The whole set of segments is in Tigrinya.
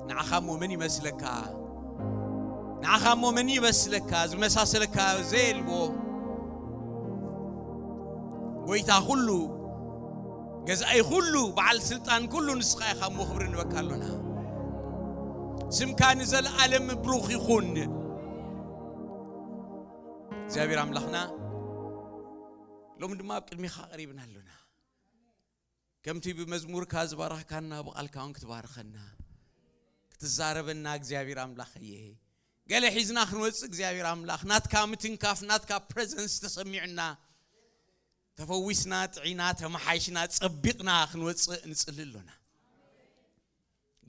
ንዓኻ እሞ መን ይመስለካ? ንዓኻ እሞ መን ይመስለካ? ዝመሳሰለካ ዘየልቦ ጎይታ ኩሉ፣ ገዛኢ ኩሉ፣ በዓል ስልጣን ኩሉ ንስኻ ኢኻ እሞ ክብሪ ንበካ ኣሎና። ስምካ ንዘለኣለም ብሩኽ ይኹን። እግዚኣብሔር ኣምላኽና፣ ሎሚ ድማ ኣብ ቅድሚኻ ቀሪብና ኣሎና። ከምቲ ብመዝሙርካ ዝባረኽካና፣ ብቓልካ እውን ክትባርኸና፣ ክትዛረበና እግዚኣብሔር ኣምላኽ እየ። ገለ ሒዝና ክንወጽእ እግዚኣብሔር ኣምላኽ፣ ናትካ ምትንካፍ፣ ናትካ ፕሬዘንስ ተሰሚዑና፣ ተፈዊስና፣ ጥዒና፣ ተመሓይሽና፣ ጸቢቕና ክንወጽእ ንጽሊ ኣሎና።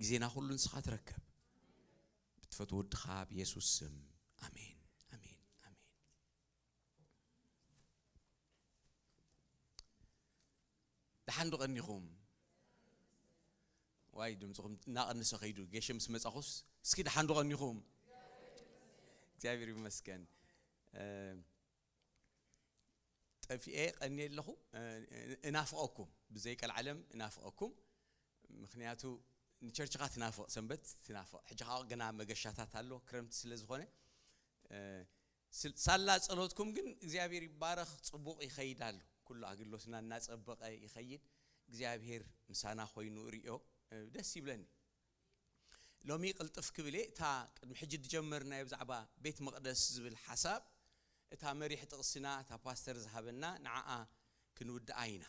ግዜና ኩሉ ንስኻ ትረከብ። ብትፈትዎ ወድኻ ብየሱስ ስም። ኣሜን፣ ኣሜን፣ ኣሜን። ደሓን ዶ ቀኒኹም? ዋይ፣ ድምፅኹም እናቐነሰ ከይዱ። ጌሸ ምስ መጻኹስ፣ እስኪ ደሓን ዶ ቀኒኹም? እግዚኣብሔር ይመስገን። እ፣ ጠፊኤ ቀንየ ኣለኹ። እ፣ እናፍቐኩም፣ ብዘይ ቀልዓለም እናፍቐኩም። ምኽንያቱ ንቸርችኻ ትናፍቕ፣ ሰንበት ትናፍቕ። ሕጂ ኸዓ ገና መገሻታት ኣሎ፣ ክረምቲ ስለ ዝኾነ። እ፣ ስል-፣ ሳላ ጸሎትኩም ግን እግዚኣብሔር ይባረኽ፣ ጽቡቕ ይኸይድ ኣሎ። ኩሉ ኣገልግሎትና እናጸበቐ ይኸይድ። እግዚኣብሔር ምሳና ኮይኑ እርእዮ፣ እ፣ ደስ ይብለኒ። ሎሚ ቅልጥፍ ክብል እየ፣ እታ ቅድሚ ሕጂ ዝጀመርናዮ ብዛዕባ ቤት መቕደስ ዝብል ሓሳብ፣ እታ መሪሕ ጥቕስና፣ እታ ፓስተር ዝሃበና፣ ንዓኣ ክንውድኣ ኢና።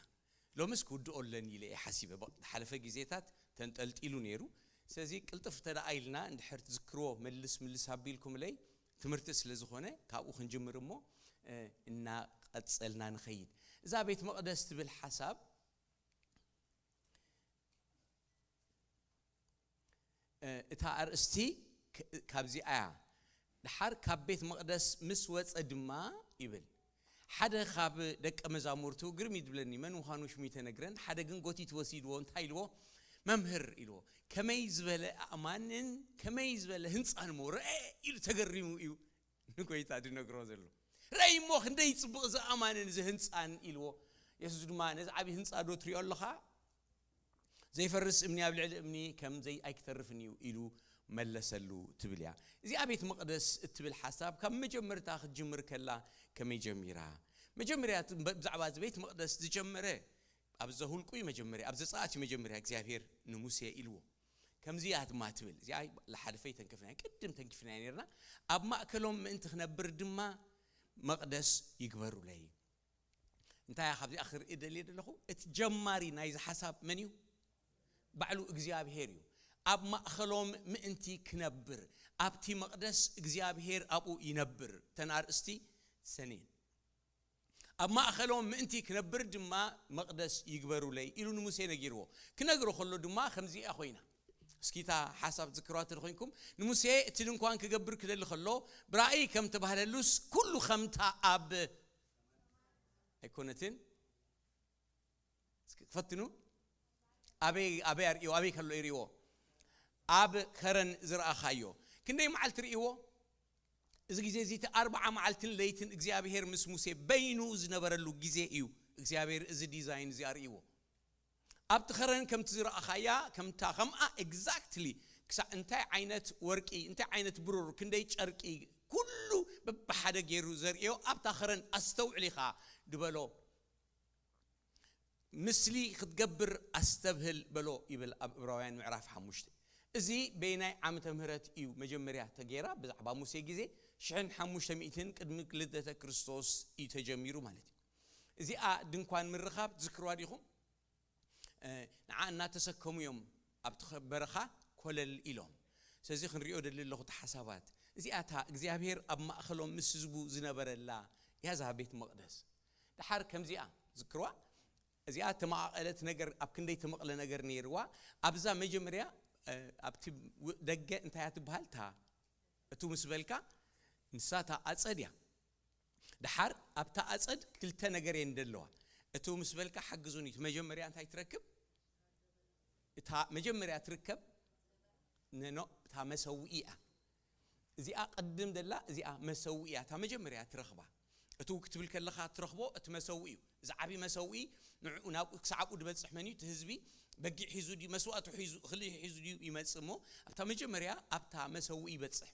ሎምስ ክውድኦ ኣለኒ ኢለ እየ ሓሲበ። በ-፣ ዝሓለፈ ግዜታት ተንጠልጢሉ ነይሩ። ስለዚ ቅልጥፍ እንተ ደኣ ኢልና፣ እንድሕር ትዝክርዎ፣ መልስ ምልስ ኣቢልኩምለይ፣ ትምህርቲ ስለ ዝኾነ፣ ካብኡ ክንጅምር እሞ፣ እ፣ እናቐጸልና ንኸይድ። እዛ ቤት መቕደስ ትብል ሓሳብ፣ እ፣ እታ ኣርእስቲ ክ-፣ ካብዚኣ እያ። ደሓር ካብ ቤት መቕደስ ምስ ወጸ ድማ ይብል። ሓደ ካብ ደቀ መዛሙርቱ፣ ግርም እዩ ዝብለኒ፣ መን ምዃኑ ሽሙ ይተነግረን፣ ሓደ ግን ጎቲቱ ወሲድዎ፣ እንታይ ኢልዎ? "መምህር" ኢልዎ። "ከመይ ዝበለ ኣእማንን ከመይ ዝበለ ህንጻን እሞ ረኤ" ኢሉ ተገሪሙ እዩ ንጎይታ ዝነግሮ ዘሎ። "ረኣይ እሞ ክንደይ ጽቡቕ እዚ ኣእማንን እዚ ህንጻን" ኢልዎ። የሱስ ድማ፣ "ነዚ ዓቢ ህንጻ ዶ ትሪኦ ኣለኻ? ዘይፈርስ እምኒ ኣብ ልዕሊ እምኒ ከም ዘይ ኣይክተርፍን እዩ" ኢሉ መለሰሉ ትብል እያ። እዚኣ ቤት መቕደስ እትብል ሓሳብ ካብ መጀመርታ ክትጅምር ከላ ከመይ ጀሚራ? መጀመርያ ት-፣ ብ-፣ ብዛዕባ እዚ ቤት መቕደስ ዝጀመረ፣ ኣብ ዘሁልቁ እዩ መጀመርያ፣ ኣብ ዘጸኣት እዩ መጀመርያ እግዚኣብሔር ንሙሴ ኢልዎ። ከምዚ እያ ድማ ትብል፣ እዚኣ ለሓለፈ ተንክፍና፣ ቅድም ተንኪፍና ነርና። "ኣብ ማእከሎም ምእንቲ ክነብር ድማ መቕደስ ይግበሩለይ።" እንታይ እያ ካብዚኣ ክርኢ ደልየ ዘለኹ? እቲ ጀማሪ ናይዚ ሓሳብ መን እዩ? ባዕሉ እግዚኣብሔር እዩ። "ኣብ ማእከሎም ምእንቲ ክነብር፣ ኣብቲ መቕደስ እግዚኣብሔር ኣብኡ ይነብር።" እተን ኣርእስቲ ሰኔን። "ኣብ ማእከሎም ምእንቲ ክነብር ድማ መቕደስ ይግበሩለይ" ኢሉ ንሙሴ ነጊርዎ። ክነግሮ ከሎ ድማ ከምዚ እያ ኮይና። እስኪ እታ ሓሳብ ትዝክርዋ እንተ ኮይንኩም፣ ንሙሴ እቲ ድንኳን ክገብር ክደሊ ከሎ፣ ብራእይ ከም ተባህለሉስ፣ ኩሉ ከምታ ኣብ ኣይኮነትን? እስኪ ክፈትኑ። ኣበይ፣ ኣበይ ኣርእዮ? ኣበይ ከሎ ይርእይዎ? ኣብ ከረን ዝረኣኻዮ። ክንደይ መዓልቲ ርእይዎ? እዚ ግዜ እዚ እቲ ኣርብዓ መዓልትን ለይትን እግዚኣብሔር ምስ ሙሴ በይኑ ዝነበረሉ ግዜ እዩ። እግዚኣብሔር እዚ ዲዛይን እዚ ኣርእይዎ። ኣብቲ ከረን ከምቲ ዝረኣኻያ፣ ከምታ፣ ከምኣ ኤግዛክትሊ፣ ክሳዕ እንታይ ዓይነት ወርቂ፣ እንታይ ዓይነት ብሩር፣ ክንደይ ጨርቂ፣ ኩሉ በብሓደ ገይሩ ዘርእዮ፣ ኣብታ ከረን ኣስተውዕል ኢኻ ድበሎ። "ምስሊ ክትገብር ኣስተብህል በሎ" ይብል ኣብ ዕብራውያን ምዕራፍ ሓሙሽተ። እዚ በየናይ ዓመተ ምህረት እዩ መጀመርያ ተገይራ? ብዛዕባ ሙሴ ግዜ ሽሕን ሓሙሽተ ሚእትን ቅድሚ ልደተ ክርስቶስ እዩ ተጀሚሩ ማለት እዩ። እዚኣ ድንኳን ምርኻብ ትዝክርዋ ዲኹም? እ፣ ንዓ እናተሰከሙ እዮም ኣብቲ ኸ-፣ በረኻ ኮለል ኢሎም። ስለዚ ክንሪኦ ደሊ ኣለኹ እቲ ሓሳባት። እዚኣ እታ እግዚኣብሔር ኣብ ማእከሎም ምስ ህዝቡ ዝነበረላ እያ እዛ ቤት መቕደስ። ደሓር ከምዚኣ ዝክርዋ፣ እዚኣ ተመቓቐለት ነገር፣ ኣብ ክንደይ ተመቕለ ነገር ነይርዋ። ኣብዛ መጀመርያ፣ እ፣ ኣብቲ ው-፣ ደገ እንታይ እያ ትበሃል? እታ እቱ ምስ በልካ፣ ንሳ እታ ኣጸድ እያ። ደሓር ኣብታ ኣጸድ ክልተ ነገር እየን ደለዋ። እቱ ምስ በልካ ሓግዙኒ፣ እቲ መጀመርያ እንታይ ትረክብ? እታ መጀመርያ ትርከብ፣ ነኖ፣ እታ መሰውኢ እያ። እዚኣ ቅድም ደላ፣ እዚኣ መሰውኢ እያ፣ እታ መጀመርያ ትረኽባ። እትው ክትብል ከለኻ ትረኽቦ እቲ መሰውኢ እዩ። እዚ ዓብዪ መሰውኢ ንዕኡ ናብኡ ክሳዕ ኣብኡ ዝበፅሕ መን እዩ? እቲ ህዝቢ። በጊዕ ሒዙ ድዩ፣ መስዋእቱ ሒዙ፣ እኽሊ ሒዙ ድዩ ይመፅእ? እሞ ኣብታ መጀመርያ ኣብታ መሰውኢ ይበፅሕ።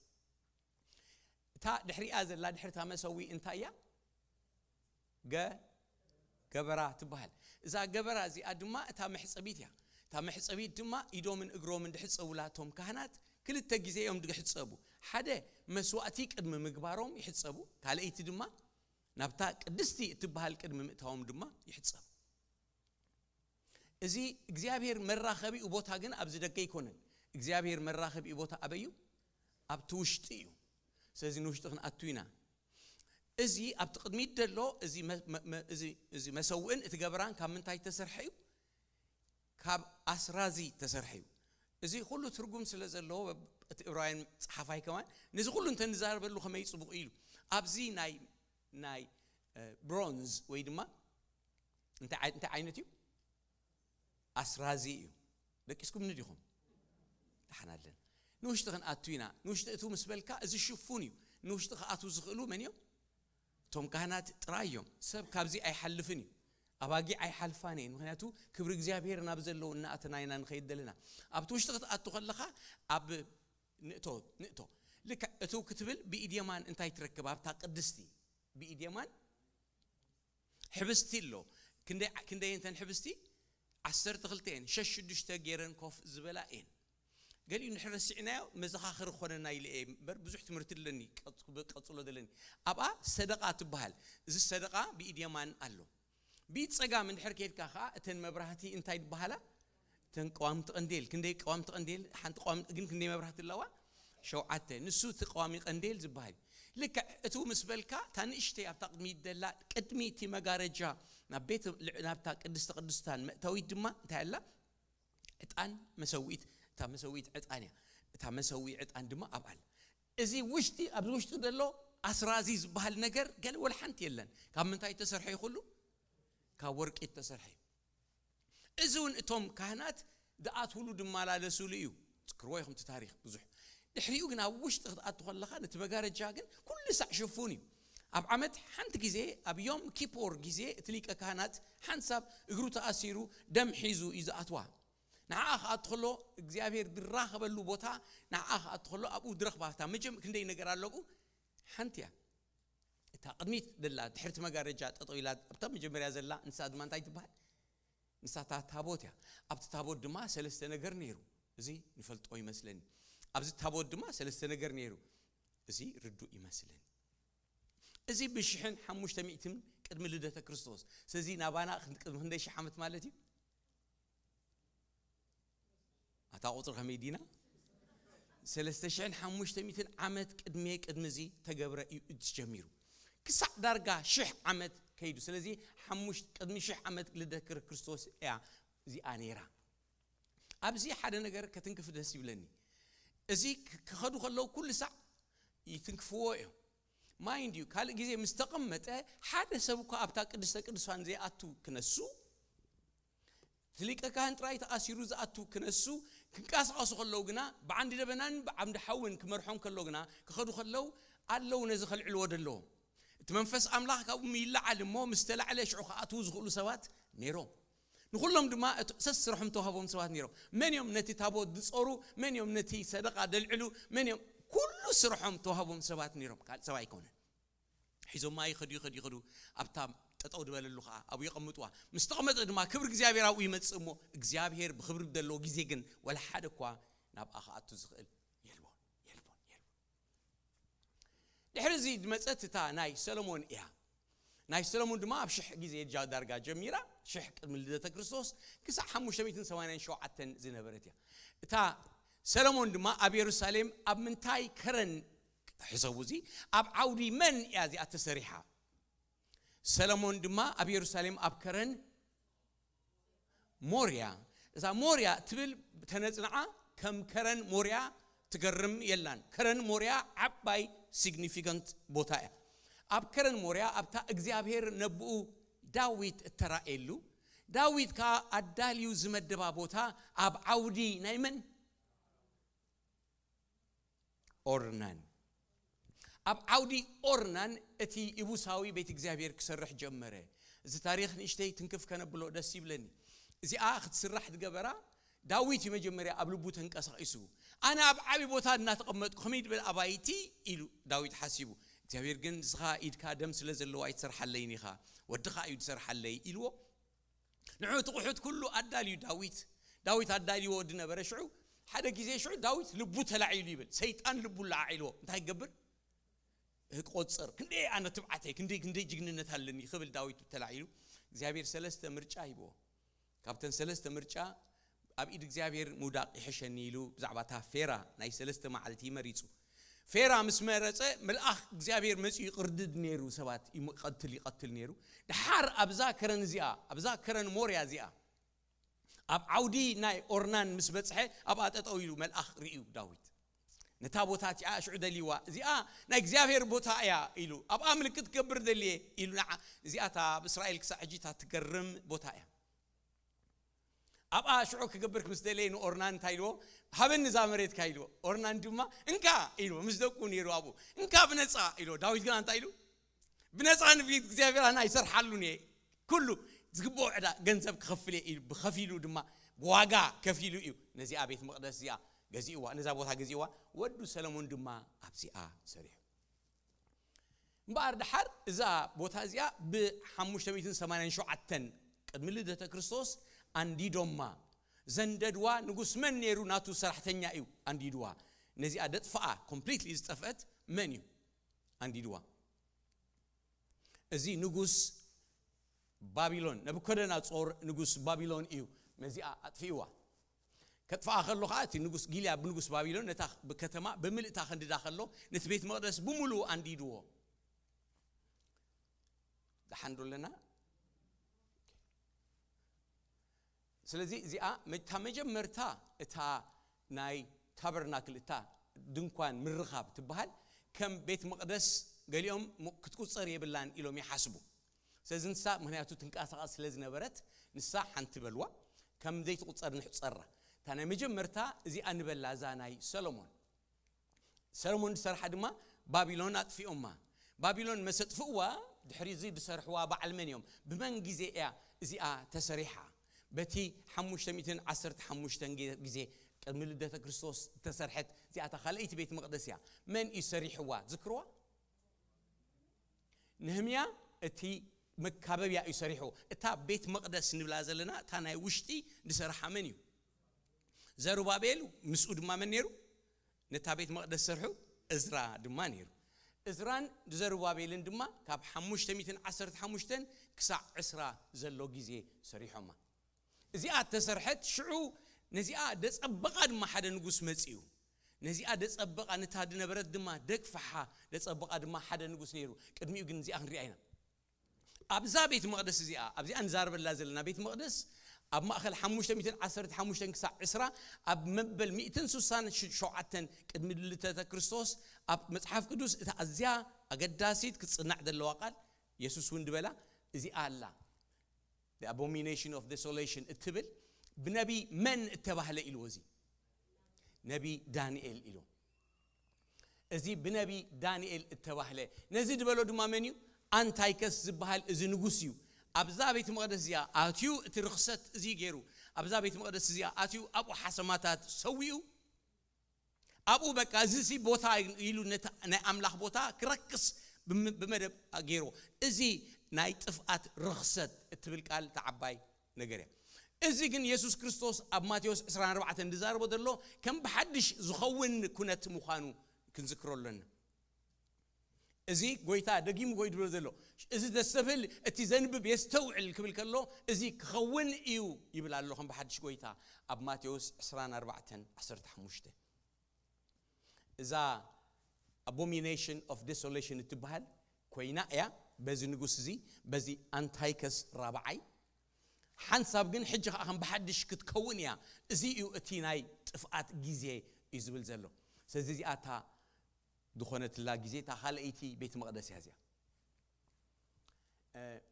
እታ ድሕሪኣ ዘላ፣ ድሕሪ እታ መሰውኢ እንታይ እያ? ገ ገበራ ትበሃል። እዛ ገበራ እዚኣ ድማ እታ መሕፀቢት እያ። እታ መሕፀቢት ድማ ኢዶምን እግሮምን ድሕፀቡላ እቶም ካህናት ክልተ ግዜ እዮም ድሕፀቡ። ሓደ መስዋእቲ ቅድሚ ምግባሮም ይሕፀቡ፣ ካልኣይቲ ድማ ናብታ ቅድስቲ እትበሃል ቅድሚ ምእታዎም ድማ ይሕፀቡ። እዚ እግዚኣብሔር መራኸቢኡ ቦታ ግን ኣብዚ ደገ ኣይኮነን። እግዚኣብሔር መራኸቢኡ ቦታ ኣበይ እዩ? ኣብቲ ውሽጢ እዩ። ስለዚ ንውሽጢ ክንኣቱ ኢና። እዚ ኣብቲ ቅድሚት ዘሎ እዚ መ- መ- መ- እዚ- እዚ መሰውእን እቲ ገበራን ካብ ምንታይ ተሰርሐ እዩ? ካብ ኣስራዚ ተሰርሐ እዩ። እዚ ኩሉ ትርጉም ስለ ዘለዎ እቲ እብራውያን ጸሓፋይ ከማን ነዚ ኩሉ እንተ ንዛረበሉ ከመይ ጽቡቕ ኢሉ ኣብዚ ናይ ናይ ብሮንዝ ወይ ድማ እንታይ ዓይነት እዩ? ኣስራዚ እዩ። ደቂስኩም ንዲኹም? ደሓን ኣለን። ንውሽጢ ክንኣቱ ኢና። ንውሽጢ እቱ ምስ በልካ እዚ ሽፉን እዩ። ንውሽጢ ክኣትዉ ዝኽእሉ መን እዮም? እቶም ካህናት ጥራይ እዮም። ሰብ ካብዚ ኣይሓልፍን እዩ። ኣባጊዕ ኣይሓልፋን እየን፣ ምክንያቱ ክብሪ እግዚኣብሔር ናብ ዘለዉ እናኣተና ኢና ንኸይድ ዘለና። ኣብቲ ውሽጢ ክትኣቱ ከለኻ ኣብ ንእቶ ንእቶ ልክዕ እቱ ክትብል ብኢድ የማን እንታይ ትረክብ? ኣብታ ቅድስቲ ብኢድ የማን ሕብስቲ ኣሎ። ክንደይ ክንደይ እንተን ሕብስቲ? ዓሰርተ ክልተ እየን። ሸሽ ሽዱሽተ ገይረን ኮፍ ዝበላ እየን። ገሊኡ ንድሕር ረሲዕናዮ መዘኻኽር ክኾነና ኢለ እየ እምበር ብዙሕ ትምህርቲ ኣለኒ ቀጽሎ ዘለኒ። ኣብኣ ሰደቓ ትበሃል። እዚ ሰደቓ ብኢድ የማን ኣሎ። ብኢድ ጸጋም እንድሕር ከይድካ ከኣ እተን መብራህቲ እንታይ ይበሃላ? እተን ቀዋምቲ ቀንዴል። ክንደይ ቀዋምቲ ቀንዴል? ሓንቲ ቀዋም ግን ክንደይ መብራህቲ ኣለዋ? ሸውዓተ። ንሱ እቲ ቀዋሚ ቀንዴል ዝበሃል እዩ። ልክዕ እቱ ምስ በልካ እታ ንእሽተይ ኣብታ ቅድሚት ደላ ቅድሚ እቲ መጋረጃ ናብ ቤት ናብታ ቅድስተ ቅዱስታን መእተዊት ድማ እንታይ ኣላ? ዕጣን መሰውኢት። እታ መሰውኢት ዕጣን እያ። እታ መሰውኢ ዕጣን ድማ ኣብኣ ኣላ። እዚ ውሽጢ ኣብዚ ውሽጢ ዘሎ ኣስራዚ ዝበሃል ነገር ገለ ወላ ሓንቲ የለን። ካብ ምንታይ ተሰርሐ ይኹሉ? ካብ ወርቂ ተሰርሐ እዩ። እዚ እውን እቶም ካህናት ዝኣትውሉ ዝመላለሱሉ እዩ። ትዝክርዎ ኢኹም እቲ ታሪኽ ብዙሕ። ድሕሪኡ ግን ኣብ ውሽጢ ክትኣቱ ከለኻ ነቲ መጋረጃ ግን ኩሉ ሳዕ ሽፉን እዩ። ኣብ ዓመት ሓንቲ ግዜ ኣብ ዮም ኪፖር ግዜ እቲ ሊቀ ካህናት ሓንሳብ እግሩ ተኣሲሩ ደም ሒዙ እዩ ዝኣትዋ። ንዓኣ ክኣቱ ከሎ እግዚኣብሔር ዝራኸበሉ ቦታ ንዓኣ ክኣቱ ከሎ ኣብኡ ዝረኽባ እታ መጀመ ክንደይ ነገር ኣሎ ኣብኡ ሓንቲ እያ። እታ ቅድሚት ደላ ድሕርቲ መጋረጃ ጠጠው ኢላ ኣብታ መጀመርያ ዘላ ንሳ ድማ እንታይ ትበሃል? ንሳታ ታቦት እያ። ኣብቲ ታቦት ድማ ሰለስተ ነገር ነይሩ። እዚ ንፈልጦ ይመስለኒ። ኣብዚ ታቦት ድማ ሰለስተ ነገር ነይሩ። እዚ ርዱእ ይመስለኒ። እዚ ብሽሕን ሓሙሽተ ሚእትን ቅድሚ ልደተ ክርስቶስ። ስለዚ ናባና ቅድሚ ክንደይ ሽሕ ዓመት ማለት እዩ? ኣታ ቁፅሪ ከመይ ዲና? ሰለስተ ሽሕን ሓሙሽተ ሚእትን ዓመት ቅድሚ ቅድሚ እዚ ተገብረ እዩ እቲ ጀሚሩ። ክሳዕ ዳርጋ ሽሕ ዓመት ከይዱ። ስለዚ ሓሙሽ- ቅድሚ ሽሕ ዓመት ልደት ክር- ክርስቶስ እያ እዚኣ ነይራ። ኣብዚ ሓደ ነገር ከትንክፍ ደስ ይብለኒ። እዚ ክ- ክኸዱ ከለዉ ኩሉ ሳዕ ይትንክፍዎ እዮም። ማይንድ ዩ ካልእ ግዜ ምስ ተቐመጠ ሓደ ሰብ እኳ ኣብታ ቅድስተ ቅዱሳን ዘይኣቱ ክነሱ እቲ ሊቀ ካህን ጥራይ ተኣሲሩ ዝኣቱ ክነሱ ክንቀሳቐሱ ከለዉ ግና ብዓንዲ ደበናን ብዓንዲ ሓውን ክመርሖም ከሎ ግና ክኸዱ ከለዉ ኣለዉ ነዚ ከልዕልዎ ደለዎም። እቲ መንፈስ ኣምላኽ ካብኡ ይለዓል እሞ ምስ ተላዕለ ሽዑ ክኣትዉ ዝኽእሉ ሰባት ነይሮም። ንኹሎም ድማ እቲ ሰስ ስርሖም ተዋህቦም ሰባት ነይሮም። መን እዮም ነቲ ታቦት ዝጾሩ? መን እዮም ነቲ ሰደቓ ደልዕሉ? መን እዮም? ኩሉ ስርሖም ተዋህቦም ሰባት ነይሮም። ካልእ ሰብ ኣይኮነን። ሒዞማ ይኸዱ ይኸዱ ይኸዱ ኣብታ ጠጠው ዝበለሉ ከዓ ኣብኡ የቐምጥዋ። ምስ ተቐመጠ ድማ ክብሪ እግዚኣብሔር ኣብኡ ይመፅእ እሞ እግዚኣብሔር ብክብሪ ዘለዎ ግዜ ግን ወላ ሓደ እኳ ናብኣ ክኣቱ ዝኽእል የልቦን የልቦን የልቦን። ድሕሪ እዚ ዝመፀት እታ ናይ ሰሎሞን እያ። ናይ ሰሎሞን ድማ ኣብ ሽሕ ግዜ ጃ ዳርጋ ጀሚራ ሽሕ ቅድሚ ልደተ ክርስቶስ ክሳዕ ሓሙሽተ ሚእትን ሰማንያን ሸውዓተን ዝነበረት እያ። እታ ሰሎሞን ድማ ኣብ የሩሳሌም ኣብ ምንታይ ከረን ሕሰቡ እዚ ኣብ ዓውዲ መን እያ እዚኣ ተሰሪሓ? ሰለሞን ድማ ኣብ የሩሳሌም ኣብ ከረን ሞርያ። እዛ ሞርያ ትብል ተነጽንዓ ከም ከረን ሞርያ ትገርም የላን። ከረን ሞርያ ዓባይ ሲግኒፊካንት ቦታ እያ። ኣብ ከረን ሞርያ ኣብታ እግዚኣብሔር ነብኡ ዳዊት እተራእየሉ ዳዊት ከኣ ኣዳልዩ ዝመደባ ቦታ ኣብ ዓውዲ ናይ መን? ኦርናን። ኣብ ዓውዲ ኦርናን እቲ ኢቡሳዊ ቤት እግዚኣብሔር ክሰርሕ ጀመረ። እዚ ታሪኽ ንእሽተይ ትንክፍ ከነብሎ ደስ ይብለኒ። እዚኣ ክትስራሕ ዝገበራ ዳዊት እዩ መጀመርያ ኣብ ልቡ ተንቀሳቒሱ። ኣነ ኣብ ዓቢ ቦታ እናተቐመጥኩ ከመይ ድበል ኣባይቲ ኢሉ ዳዊት ሓሲቡ። እግዚኣብሔር ግን ንስኻ ኢድካ ደም ስለ ዘለዎ ኣይትሰርሓለይን ኢኻ፣ ወድኻ እዩ ዝሰርሓለይ ኢልዎ። ንዑ እቲ ቁሑት ኩሉ ኣዳልዩ ዳዊት ዳዊት ኣዳልይዎ ድነበረ ሽዑ ሓደ ግዜ ሽዑ ዳዊት ልቡ ተላዒሉ ይብል። ሰይጣን ልቡ ለዓዒልዎ እንታይ ይገብር? እቆጽር ክንደይ ኣነ ትብዓተይ ክንደይ ክንደይ ጅግንነት ኣለኒ ክብል ዳዊት ተላዒሉ እግዚኣብሔር ሰለስተ ምርጫ ሂብዎ። ካብተን ሰለስተ ምርጫ ኣብ ኢድ እግዚኣብሔር ምውዳቕ ይሕሸኒ ኢሉ ብዛዕባ እታ ፌራ ናይ ሰለስተ መዓልቲ መሪጹ። ፌራ ምስ መረጸ መልኣኽ እግዚኣብሔር መጺኡ ይቕርድድ ነይሩ። ሰባት ይም- ይቐትል ይቐትል ነይሩ። ድሓር ኣብዛ ከረን እዚኣ ኣብዛ ከረን ሞርያ እዚኣ ኣብ ዓውዲ ናይ ኦርናን ምስ በጽሐ ኣብኣ ጠጠው ኢሉ መልኣኽ ርእዩ ዳዊት። ነታ ቦታ እቲኣ ሽዑ ደልይዋ እዚኣ ናይ እግዚኣብሔር ቦታ እያ ኢሉ ኣብኣ ምልክት ክገብር ደልየ ኢሉ ንዓ እዚኣ እታ ኣብ እስራኤል ክሳዕ ሕጂ እታ ትገርም ቦታ እያ። ኣብኣ ሽዑ ክገብር ምስ ደለየ ንኦርናን እንታይ ኢልዎ? ሃበኒ እዛ መሬትካ ኢልዎ። ኦርናን ድማ እንካ ኢልዎ ምስ ደቁ ነይሩ ኣብኡ እንካ ብነፃ ኢልዎ። ዳዊት ግን እንታይ ኢሉ? ብነፃ ንፊት እግዚኣብሔር ኣና ይሰርሓሉን እየ ኩሉ ዝግብኦ ዕዳ ገንዘብ ክኸፍል እየ ኢሉ ብኸፊሉ ድማ ብዋጋ ከፊሉ እዩ ነዚኣ ቤት መቕደስ እዚኣ ገዚእዋ ነዛ ቦታ ገዚእዋ። ወዱ ሰለሞን ድማ ኣብዚኣ ሰሪሑ። እምበኣር ድሓር እዛ ቦታ እዚኣ ብ587 ቅድሚ ልደተ ክርስቶስ ኣንዲዶማ ዘንደድዋ ንጉስ መን ነይሩ? ናቱ ሰራሕተኛ እዩ ኣንዲድዋ። ነዚኣ ደጥፍኣ ኮምፕሊትሊ ዝጠፍአት መን እዩ ኣንዲድዋ? እዚ ንጉስ ባቢሎን ነብኮደናጾር ንጉስ ባቢሎን እዩ ነዚኣ ኣጥፊእዋ። ከጥፍኣ ከሎ ከዓ እቲ ንጉስ ጊልያ ብንጉስ ባቢሎን ነታ ብከተማ ብምልእታ ከንድዳ ከሎ ነቲ ቤት መቕደስ ብምሉኡ ኣንዲድዎ። ደሓንዶ ኣለና? ስለዚ እዚኣ መ- እታ መጀመርታ እታ ናይ ታበርናክል እታ ድንኳን ምርኻብ ትበሃል ከም ቤት መቕደስ ገሊኦም ሞ- ክትቁፀር የብላን ኢሎም ይሓስቡ። ስለዚ ንሳ ምክንያቱ ትንቀሳቐስ ስለ ዝነበረት ንሳ ሓንቲ በልዋ ከም ዘይትቁፀር ንሕፀራ። እታ ናይ መጀመርታ እዚኣ ንበላ እዛ ናይ ሰሎሞን ሰሎሞን ዝሰርሓ ድማ ባቢሎን ኣጥፊኦማ። ባቢሎን መሰጥፍእዋ ድሕሪ እዚ ዝሰርሕዋ በዓል መን እዮም? ብመን ግዜ እያ እዚኣ ተሰሪሓ? በቲ ሓሙሽተ ሚእትን ዓሰርተ ሓሙሽተን ግዜ ቅድሚ ልደተ ክርስቶስ ዝተሰርሐት እዚኣታ ካልኣይቲ ቤት መቕደስ እያ። መን እዩ ሰሪሕዋ? ዝክርዋ? ነህምያ እቲ መካበብያ እዩ ሰሪሑ። እታ ቤት መቕደስ ንብላ ዘለና እታ ናይ ውሽጢ ዝሰርሓ መን እዩ? ዘሩባቤል። ምስኡ ድማ መን ነይሩ? ነታ ቤት መቕደስ ሰርሑ እዝራ ድማ ነይሩ። እዝራን ዘሩባቤልን ድማ ካብ ሓሙሽተ ሚእትን ዓሰርተ ሓሙሽተን ክሳዕ ዕስራ ዘሎ ግዜ ሰሪሖማ። እዚኣ ተሰርሐት ሽዑ ነዚኣ ደጸበቓ ድማ ሓደ ንጉስ መጺኡ። ነዚኣ ደጸበቓ ነታ ድነበረት ድማ ደግፍሓ ደጸበቓ ድማ ሓደ ንጉስ ነይሩ። ቅድሚኡ ግን እዚኣ ክንሪኣ ኢና። ኣብዛ ቤት መቕደስ እዚኣ ኣብዚኣ ንዛረበላ ዘለና ቤት መቕደስ ኣብ ማእኸል ሓሙሽተ ሚእትን ዓሰርተ ሓሙሽተን ክሳዕ ዕስራ ኣብ መበል ሚእትን ስሳን ሸውዓተን ቅድሚ ልደተ ክርስቶስ ኣብ መጽሓፍ ቅዱስ እታ ኣዝያ ኣገዳሲት ክትጽናዕ ዘለዋ ቃል የሱስ እውን ድበላ እዚኣ ኣላ። The abomination of desolation እትብል ብነቢ መን እተባህለ ኢልዎ እዚ ነቢ ዳንኤል ኢሉ። እዚ ብነቢ ዳንኤል እተባህለ ነዚ ዝበሎ ድማ መን እዩ? ኣንታይከስ ዝበሃል እዚ ንጉስ እዩ። ኣብዛ ቤተ መቕደስ እዚኣ ኣትዩ እቲ ርኽሰት እዚ ገይሩ ኣብዛ ቤተ መቕደስ እዚኣ ኣትዩ ኣብኡ ሓሰማታት ሰዊኡ ኣብኡ በቃ እዚ ሲ ቦታ ኢሉ ነቲ ናይ ኣምላኽ ቦታ ክረክስ ብም- ብመደብ ገይርዎ። እዚ ናይ ጥፍኣት ርኽሰት እትብል ቃል ተዓባይ ነገር እያ። እዚ ግን የሱስ ክርስቶስ ኣብ ማቴዎስ ዕስራን ኣርባዕተን ዝዛረቦ ዘሎ ከም ብሓድሽ ዝኸውን ኩነት ምዃኑ ክንዝክሮ ኣለና። እዚ ጎይታ ደጊሙ ጎይ ድብሎ ዘሎ እዚ ዘስተብህል እቲ ዘንብብ የስተውዕል ክብል ከሎ እዚ ክኸውን እዩ ይብል ኣሎ ከም ብሓድሽ ጎይታ ኣብ ማቴዎስ ዕስራን ኣርባዕተን ዓሰርተ ሓሙሽተ። እዛ abomination of desolation እትበሃል ኮይና እያ በዚ ንጉስ እዚ በዚ ኣንታይከስ ራብዓይ። ሓንሳብ ግን ሕጂ ከዓ ከም ብሓድሽ ክትከውን እያ። እዚ እዩ እቲ ናይ ጥፍኣት ግዜ እዩ ዝብል ዘሎ። ስለዚ እዚኣ እታ ዝኾነትላ ግዜ እታ ካልኣይቲ ቤት መቕደስ እያ እዚኣ።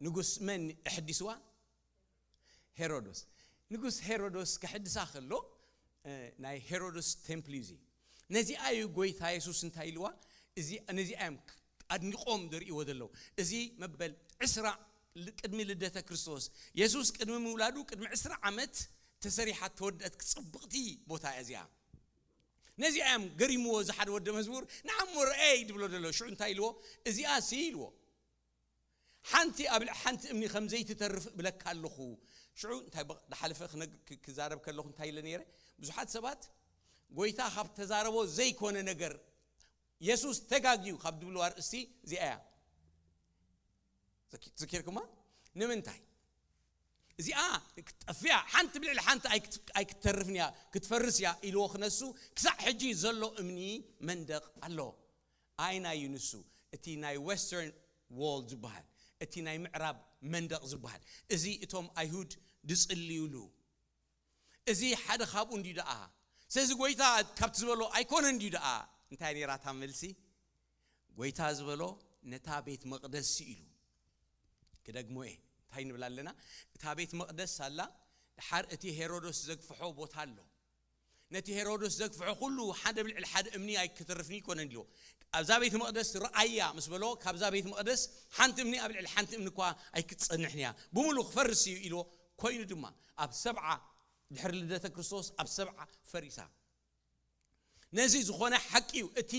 ንጉስ መን ኣሕዲስዋ? ሄሮዶስ። ንጉስ ሄሮዶስ ከሕድሳ ከሎ ናይ ሄሮዶስ ቴምፕል እዩ እዚ። ነዚኣ እዩ ጎይታ የሱስ እንታይ ኢልዋ? እዚ ነዚኣ እዮም ኣድኒቖም ዘርእይዎ ዘለዉ። እዚ መበል ዕስራ ል- ቅድሚ ልደተ ክርስቶስ፣ የሱስ ቅድሚ ምውላዱ ቅድሚ ዕስራ ዓመት ተሰሪሓ ተወደአት ጽብቕቲ ቦታ እያ እዚኣ። ነዚኣ እዮም ገሪምዎ። እዚ ሓደ ወደ መዝሙር ንዓሞ ረኣይ ድብሎ ዘሎ። ሽዑ እንታይ ኢልዎ? እዚኣ ሲ ኢልዎ፣ ሓንቲ ኣብ ልዕሊ ሓንቲ እምኒ ከም ዘይትተርፍ እብለካ ኣለኹ። ሽዑ እንታይ በ- ዝሓለፈ ክነግ- ክ- ክዛረብ ከለኹ እንታይ ኢለ ነይረ? ብዙሓት ሰባት ጎይታ ካብ ተዛረቦ ዘይኮነ ነገር፣ የሱስ ተጋግዩ ካብ ዝብልዋ ኣርእስቲ እዚኣ እያ። ዘኪ- ዘኪርኩማ? ንምንታይ እዚኣ ክትጠፍያ ሓንቲ ብልዕሊ ሓንቲ ኣይክት- ኣይክትተርፍን እያ፣ ክትፈርስ እያ ኢልዎ ክነሱ። ክሳዕ ሕጂ ዘሎ እምኒ መንደቕ ኣሎ። ኣይናዩ ንሱ? እቲ ናይ ዌስተርን ዎል ዝበሃል፣ እቲ ናይ ምዕራብ መንደቕ ዝበሃል፣ እዚ እቶም ኣይሁድ ዝጽልዩሉ፣ እዚ ሓደ ካብኡ እንዲዩ ደኣ። ስለዚ ጎይታ ካብቲ ዝበሎ ኣይኮነ እንዲዩ ደኣ። እንታይ ነይራ እታ መልሲ? ጎይታ ዝበሎ ነታ ቤት መቕደስ ኢሉ። ክደግሞ እየ። እንታይ ንብል ኣለና? እታ ቤት መቕደስ ኣላ፣ ድሓር እቲ ሄሮዶስ ዘግፍሖ ቦታ ኣሎ። ነቲ ሄሮዶስ ዘግፍሖ ኩሉ ሓደ ብልዕሊ ሓደ እምኒ ኣይክተርፍን ይኮነን ኢልዎ። ኣብዛ ቤት መቕደስ ረኣያ ምስ በሎ፣ ካብዛ ቤት መቕደስ ሓንቲ እምኒ ኣብ ልዕሊ ሓንቲ እምኒ እኳ ኣይክትጸንሕን እያ፣ ብምሉ ክፈርስ እዩ ኢልዎ። ኮይኑ ድማ ኣብ ሰብዓ ድሕሪ ልደተ ክርስቶስ ኣብ ሰብዓ ፈሪሳ። ነዚ ዝኾነ ሓቂ እዩ። እቲ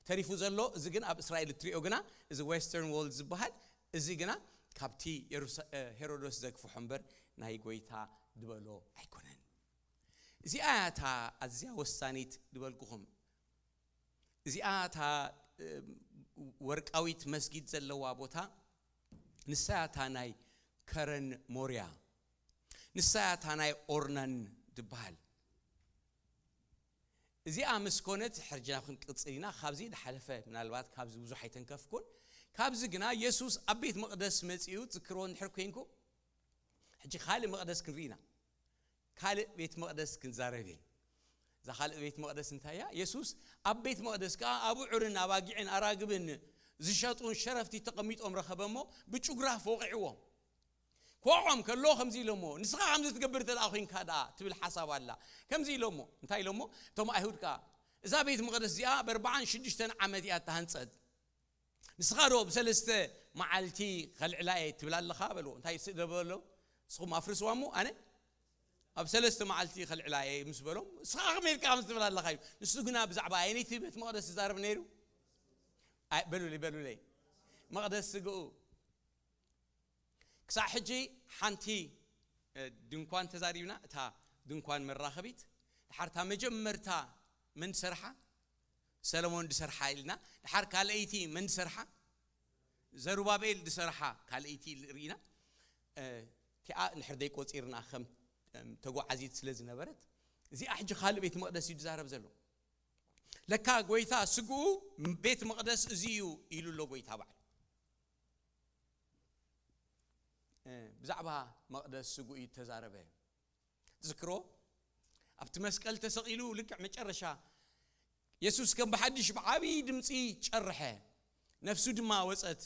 ተሪፉ ዘሎ እዚ ግን ኣብ እስራኤል እትሪኦ ግና፣ እዚ ዌስተርን ዎል ዝበሃል፣ እዚ ግና ካብቲ የሩሳ- እ፣ ሄሮዶስ ዘግፍሖ እምበር ናይ ጎይታ ዝበሎ ኣይኮነን። እዚኣ እያ እታ ኣዝያ ወሳኒት ዝበልኩኹም። እዚኣ እታ እ፣ ወርቃዊት መስጊድ ዘለዋ ቦታ፣ ንሳ እያ እታ ናይ ከረን ሞርያ፣ ንሳ እያ እታ ናይ ኦርናን ትበሃል። እዚኣ ምስ ኮነት ሕርጅና ክንቅጽል ኢና። ካብዚ ዝሓለፈ ምናልባት ካብዚ ብዙሕ ኣይተንከፍኩን። ካብዚ ግና የሱስ ኣብ ቤት መቕደስ መጺኡ ትዝክርዎ እንድሕር ኮንኩም፣ ሕጂ ካልእ መቕደስ ክንርኢ ኢና። ካልእ ቤት መቕደስ ክንዛረብ እየ። እዛ ካልእ ቤት መቕደስ እንታይ እያ? የሱስ ኣብ ቤት መቕደስ ከኣ ኣቡዑርን ኣባጊዕን ኣራግብን ዝሸጡን ሸረፍቲ ተቐሚጦም ረኸበ እሞ ብጭጉራፍ ወቒዕዎም። ክወቕዖም ከሎ ከምዚ ኢሎሞ፣ "ንስኻ ከምዚ ትገብር እንተ ደኣ ኮይንካ ደኣ?" ትብል ሓሳብ ኣላ። ከምዚ ኢሎሞ፣ እንታይ ኢሎሞ? እቶም ኣይሁድ ከኣ፣ "እዛ ቤት መቕደስ እዚኣ ብኣርባዓን ሽዱሽተን ዓመት እያ እተሃንጸት። ንስኻ ዶ ብሰለስተ መዓልቲ ከልዕላ እየ ትብል ኣለኻ?" በልዎ። እንታይ ስእ በሎ? "ንስኹም ኣፍርስዋ እሞ ኣነ ኣብ ሰለስተ መዓልቲ ከልዕላ እየ" ምስ በሎም፣ "ንስኻ ከመይ ኢልካ ከምዚ ትብል ኣለኻ?" እዩ። ንሱ ግና ብዛዕባ ኣየነይቲ ቤት መቕደስ ይዛረብ ነይሩ? ኣይ፣ በሉለይ፣ በሉለይ። መቕደስ ስግኡ። ክሳዕ ሕጂ ሓንቲ፣ እ፣ ድንኳን ተዛሪብና፣ እታ ድንኳን መራኸቢት። ድሓር እታ መጀመርታ መን ዝሰርሓ? ሰሎሞን ዝሰርሓ ኢልና። ድሓር ካልኣይቲ መን ዝሰርሓ? ዘሩባቤል ዝሰርሓ ካልኣይቲ ርኢና። እ፣ እቲኣ እንድሕር ዘይቆጺርና ከም፣ እም፣ ተጓዓዚት ስለ ዝነበረት፣ እዚኣ ሕጂ ካልእ ቤት መቕደስ እዩ ዝዛረብ ዘሎ። ለካ ጎይታ ስግኡ ቤት መቕደስ እዚ እዩ ኢሉ ኣሎ ጎይታ ባዕሉ። እ፣ ብዛዕባ መቕደስ ስግኡ እዩ ተዛረበ። ዝክሮ ኣብቲ መስቀል ተሰቒሉ ልክዕ መጨረሻ የሱስ ከም ብሓድሽ ብዓብዪ ድምፂ ጨርሐ፣ ነፍሱ ድማ ወፀት።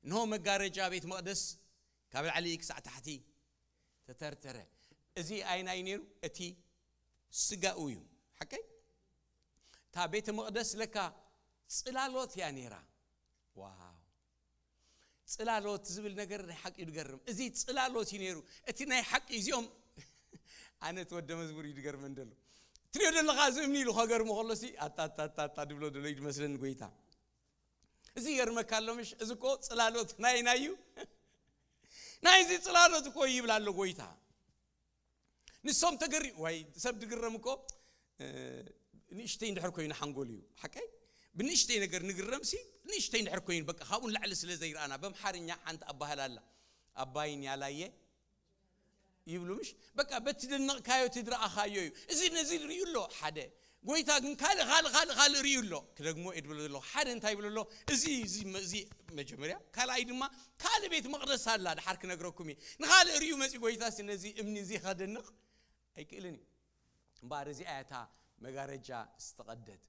እንሆ መጋረጃ ቤት መቕደስ ካብ ላዕሊ ክሳዕ ታሕቲ ተተርተረ። እዚ ኣይናይ ነይሩ፣ እቲ ስጋኡ እዩ። ሓቀይ? እታ ቤተ መቕደስ ለካ ጽላሎት እያ ነይራ። ዋው! ጽላሎት ዝብል ነገር ናይ ሓቂ እዩ ዝገርም። እዚ ጽላሎት እዩ ነይሩ። እቲ ናይ ሓቂ እዚኦም ኣነ እቲ ወደ መዝሙር እዩ ዝገርመን ዘሎ። ትሪኦ ዘለኻ እዚ እምኒ ኢሉ ከገርሞ ከሎሲ ኣታ፣ ኣታ፣ ኣታ፣ ኣታ ድብሎ ዘሎ እዩ ዝመስለኒ ጎይታ። እዚ ይገርመካ ኣሎ ምሽ? እዚ እኮ ጽላሎት ናይ፣ ናይ እዩ። ናይዚ ጽላሎት እኮ ይብል ኣሎ ጎይታ። ንሶም ተገሪ-፣ ዋይ፣ ሰብ ድግረም እኮ፣ እ፣ ንእሽተይ እንድሕር ኮይኑ ሓንጎል እዩ። ሓቀይ? ብንእሽተይ ነገር ንግረምሲ፣ ንእሽተይ እንድሕር ኮይኑ፣ በቃ፣ ካብኡ ንላዕሊ ስለ ዘይረኣና፣ በምሓርኛ ሓንቲ ኣባህላ ኣላ። ኣባይን ያላየ ይብሉ ምሽ? በቃ፣ በቲ ደነቕካዮ፣ እቲ ዝረኣኻዮ እዩ። እዚ ነዚ ርእዩ ኣሎ፣ ሓደ። ጎይታ ግን ካልእ፣ ካልእ፣ ካልእ፣ ካልእ ርእዩ ኣሎ። ክደግሞ እየ ድብሎ ዘለኹ። ሓደ እንታይ ይብሎ ኣሎ? እዚ፣ እዚ፣ እዚ መጀመርያ። ካልኣይ ድማ፣ ካልእ ቤት መቕደስ ኣላ፣ ድሓር ክነግረኩም እየ። ንኻልእ ርእዩ መጺኡ ጎይታሲ ነዚ እምኒ እዚ ከደንቕ ኣይክእልን እዩ። እምበኣር እዚኣ እያ እታ መጋረጃ ዝተቐደት።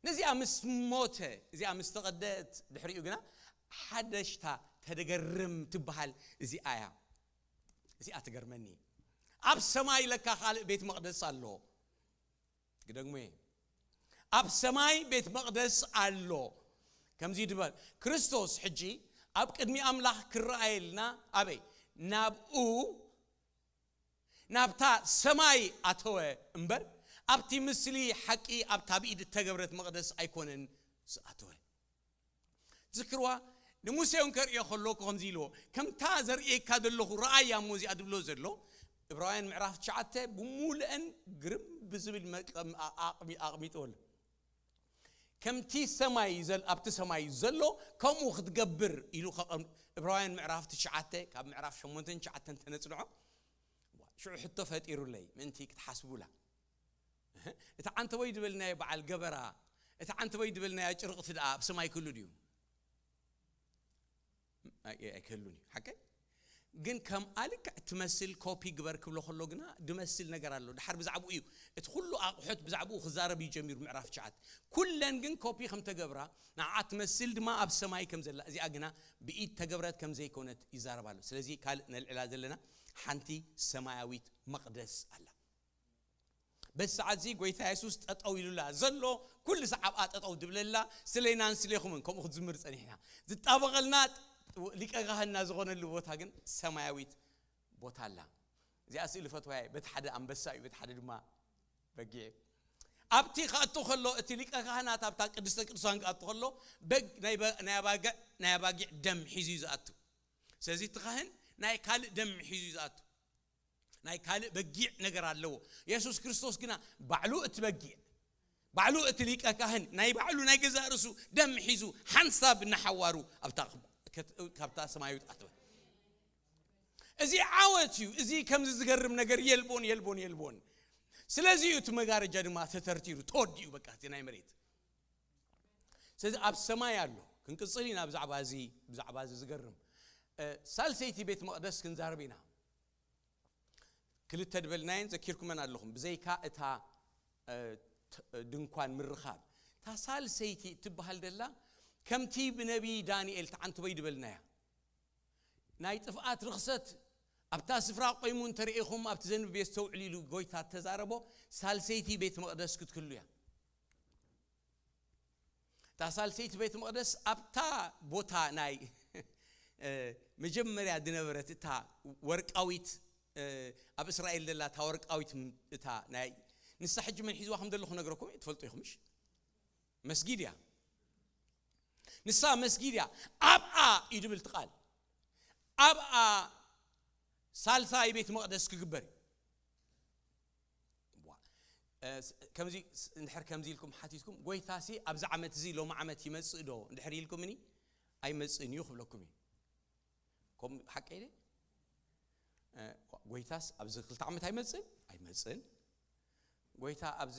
ነዚኣ ምስ ሞተ፣ እዚኣ ምስ ተቐደት ድሕሪኡ ግና ሓደሽታ ተደገርም ትበሃል እዚኣ እያ። እዚኣ ትገርመኒ። ኣብ ሰማይ ለካ ካልእ ቤት መቕደስ ኣሎ። ክደግሞ እየ። ኣብ ሰማይ ቤት መቕደስ ኣሎ። ከምዚ ድበል፣ ክርስቶስ ሕጂ ኣብ ቅድሚ ኣምላኽ ክረኣየልና ኣበይ? ናብኡ፣ ናብታ ሰማይ ኣተወ እምበር፣ ኣብቲ ምስሊ ሓቂ፣ ኣብታ ብኢድ እተገብረት መቕደስ ኣይኮነን ዝኣተወ። ዝክርዋ፣ ንሙሴ እውን ከርእዮ ከሎ ከምዚ ኢልዎ፣ ከምታ ዘርእየካ ዘለኹ ረኣያ እሞ እዚኣ ድብሎ ዘሎ፣ ዕብራውያን ምዕራፍ ትሽዓተ ብሙሉአን ግርም ብዝብል መቀም-፣ ኣ-፣ ኣቕሚ-፣ ኣቕሚጥዎ ኣሎ። ከምቲ ሰማይ ዘል-፣ ኣብቲ ሰማይ ዘሎ ከምኡ ክትገብር ኢሉ ከቐም-፣ ዕብራውያን ምዕራፍ ትሽዓተ ካብ ምዕራፍ ሸሞንተን ትሽዓተን ተነጽንዖ። ሽዑ ሕቶ ፈጢሩለይ ምእንቲ ክትሓስቡላ። እቲ ዓንተቦይ ዝበልናዮ በዓል ገበራ፣ እቲ ዓንተቦይ ዝበልናዮ ጭርቕቲ ደኣ ኣብ ሰማይ ክህሉ ድዩ? ኣይ-፣ ኣይክህሉን እዩ። ሓቀይ? ግን ከምኣ ልክዕ ትመስል ኮፒ ግበር ክብሎ ከሎ ግና ድመስል ነገር ኣሎ። ድሓር ብዛዕባኡ እዩ። እቲ ኩሉ ኣቑሑት ብዛዕባኡ ክዛረብ እዩ ጀሚሩ ምዕራፍ ትሽዓተ። ኩለን ግን ኮፒ ከም ተገብራ፣ ንዓ ትመስል ድማ ኣብ ሰማይ ከም ዘላ፣ እዚኣ ግና ብኢድ ተገብረት ከም ዘይኮነት ይዛረብ ኣሎ። ስለዚ ካልእ ነልዕላ ዘለና ሓንቲ ሰማያዊት መቕደስ ኣላ። በዚ ሰዓት እዚ ጎይታ የሱስ ጠጠው ኢሉላ ዘሎ፣ ኩሉ ሰዓብ ኣብኣ ጠጠው ድብለላ፣ ስለይናን ስሌኹምን ከምኡ ክትዝምር ጸኒሕና። ዝጣበቐልና ሊቀ ካህንና ዝኾነሉ ቦታ ግን ሰማያዊት ቦታ ኣላ። እዚኣ ስእሊ ፈትዋየ፣ በቲ ሓደ ኣንበሳ እዩ፣ በቲ ሓደ ድማ በጊዕ። ኣብቲ ክኣቱ ከሎ፣ እቲ ሊቀ ካህናት ኣብታ ቅድስተ ቅዱሳን ክኣቱ ከሎ፣ በግ ናይ በ-፣ ናይ ኣባግዕ፣ ናይ ኣባጊዕ ደም ሒዙ እዩ ዝኣቱ። ስለዚ እቲ ካህን ናይ ካልእ ደም ሒዙ እዩ ዝኣቱ። ናይ ካልእ በጊዕ ነገር ኣለዎ። የሱስ ክርስቶስ ግና ባዕሉ እቲ በጊዕ፣ ባዕሉ እቲ ሊቀ ካህን፣ ናይ ባዕሉ ናይ ገዛእ ርእሱ ደም ሒዙ ሓንሳብ እናሓዋሩ ኣብታ ከ-፣ ከት-፣ ካብታ ሰማያዊት ኣተወ። እዚ ዓወት እዩ። እዚ ከምዚ ዝገርም ነገር የልቦን፣ የልቦን፣ የልቦን። ስለዚ እዩ እቲ መጋረጃ ድማ ተተርቲሩ፣ ተወዲኡ በቃ እቲ ናይ መሬት። ስለዚ ኣብ ሰማይ ኣሎ። ክንቅጽል ኢና ብዛዕባ እዚ፣ ብዛዕባ እዚ ዝገርም፣ እ፣ ሳልሰይቲ ቤት መቕደስ ክንዛረብ ኢና። ክልተ ድበልናየን ዘኪርኩመን ኣለኹም። ብዘይካ እታ፣ እ፣ ት-፣ ድንኳን ምርኻብ፣ እታ ሳልሰይቲ እትበሃል ደላ ከምቲ ብነቢይ ዳንኤል ተዓንተቦይ ድበልናያ። ናይ ጥፍኣት ርኽሰት ኣብታ ስፍራ ቆይሙ እንተርእኹም ኣብቲ ዘንብብ የስተውዕል ኢሉ ጎይታ ተዛረቦ። ሳልሰይቲ ቤት መቕደስ ክትክሉ እያ። እታ ሳልሰይቲ ቤት መቕደስ ኣብታ ቦታ ናይ፣ እ፣ መጀመርያ ዝነበረት እታ ወርቃዊት፣ እ፣ ኣብ እስራኤል ዘላ እታ ወርቃዊት ም-፣ እታ ናይ፣ ንሳ ሕጂ መን ሒዝዋ ከም ዘሎ ክነግረኩም እየ፣ ትፈልጡ ኢኹም፣ ምሽ? መስጊድ እያ። ንሳ መስጊድ እያ። ኣብኣ እዩ ድብል እቲ ቃል። ኣብኣ ሳልሳይ ቤት መቕደስ ክግበር እዩ። ዋ። እ፣ ስ-፣ ከምዚ፣ ስ-፣ እንድሕር ከምዚ ኢልኩም ሓቲትኩም፣ "ጎይታሲ ኣብዚ ዓመት እዚ ሎሚ ዓመት ይመጽእ ዶ?" እንድሕር ኢልኩምኒ፣ "ኣይመጽእን እዩ" ክብለኩም እዩ። ከም ሓቀይ ደ? እ፣ ጎይታስ ኣብዚ ክልተ ዓመት ኣይመጽእን? ኣይመጽእን። ጎይታ ኣብዚ፣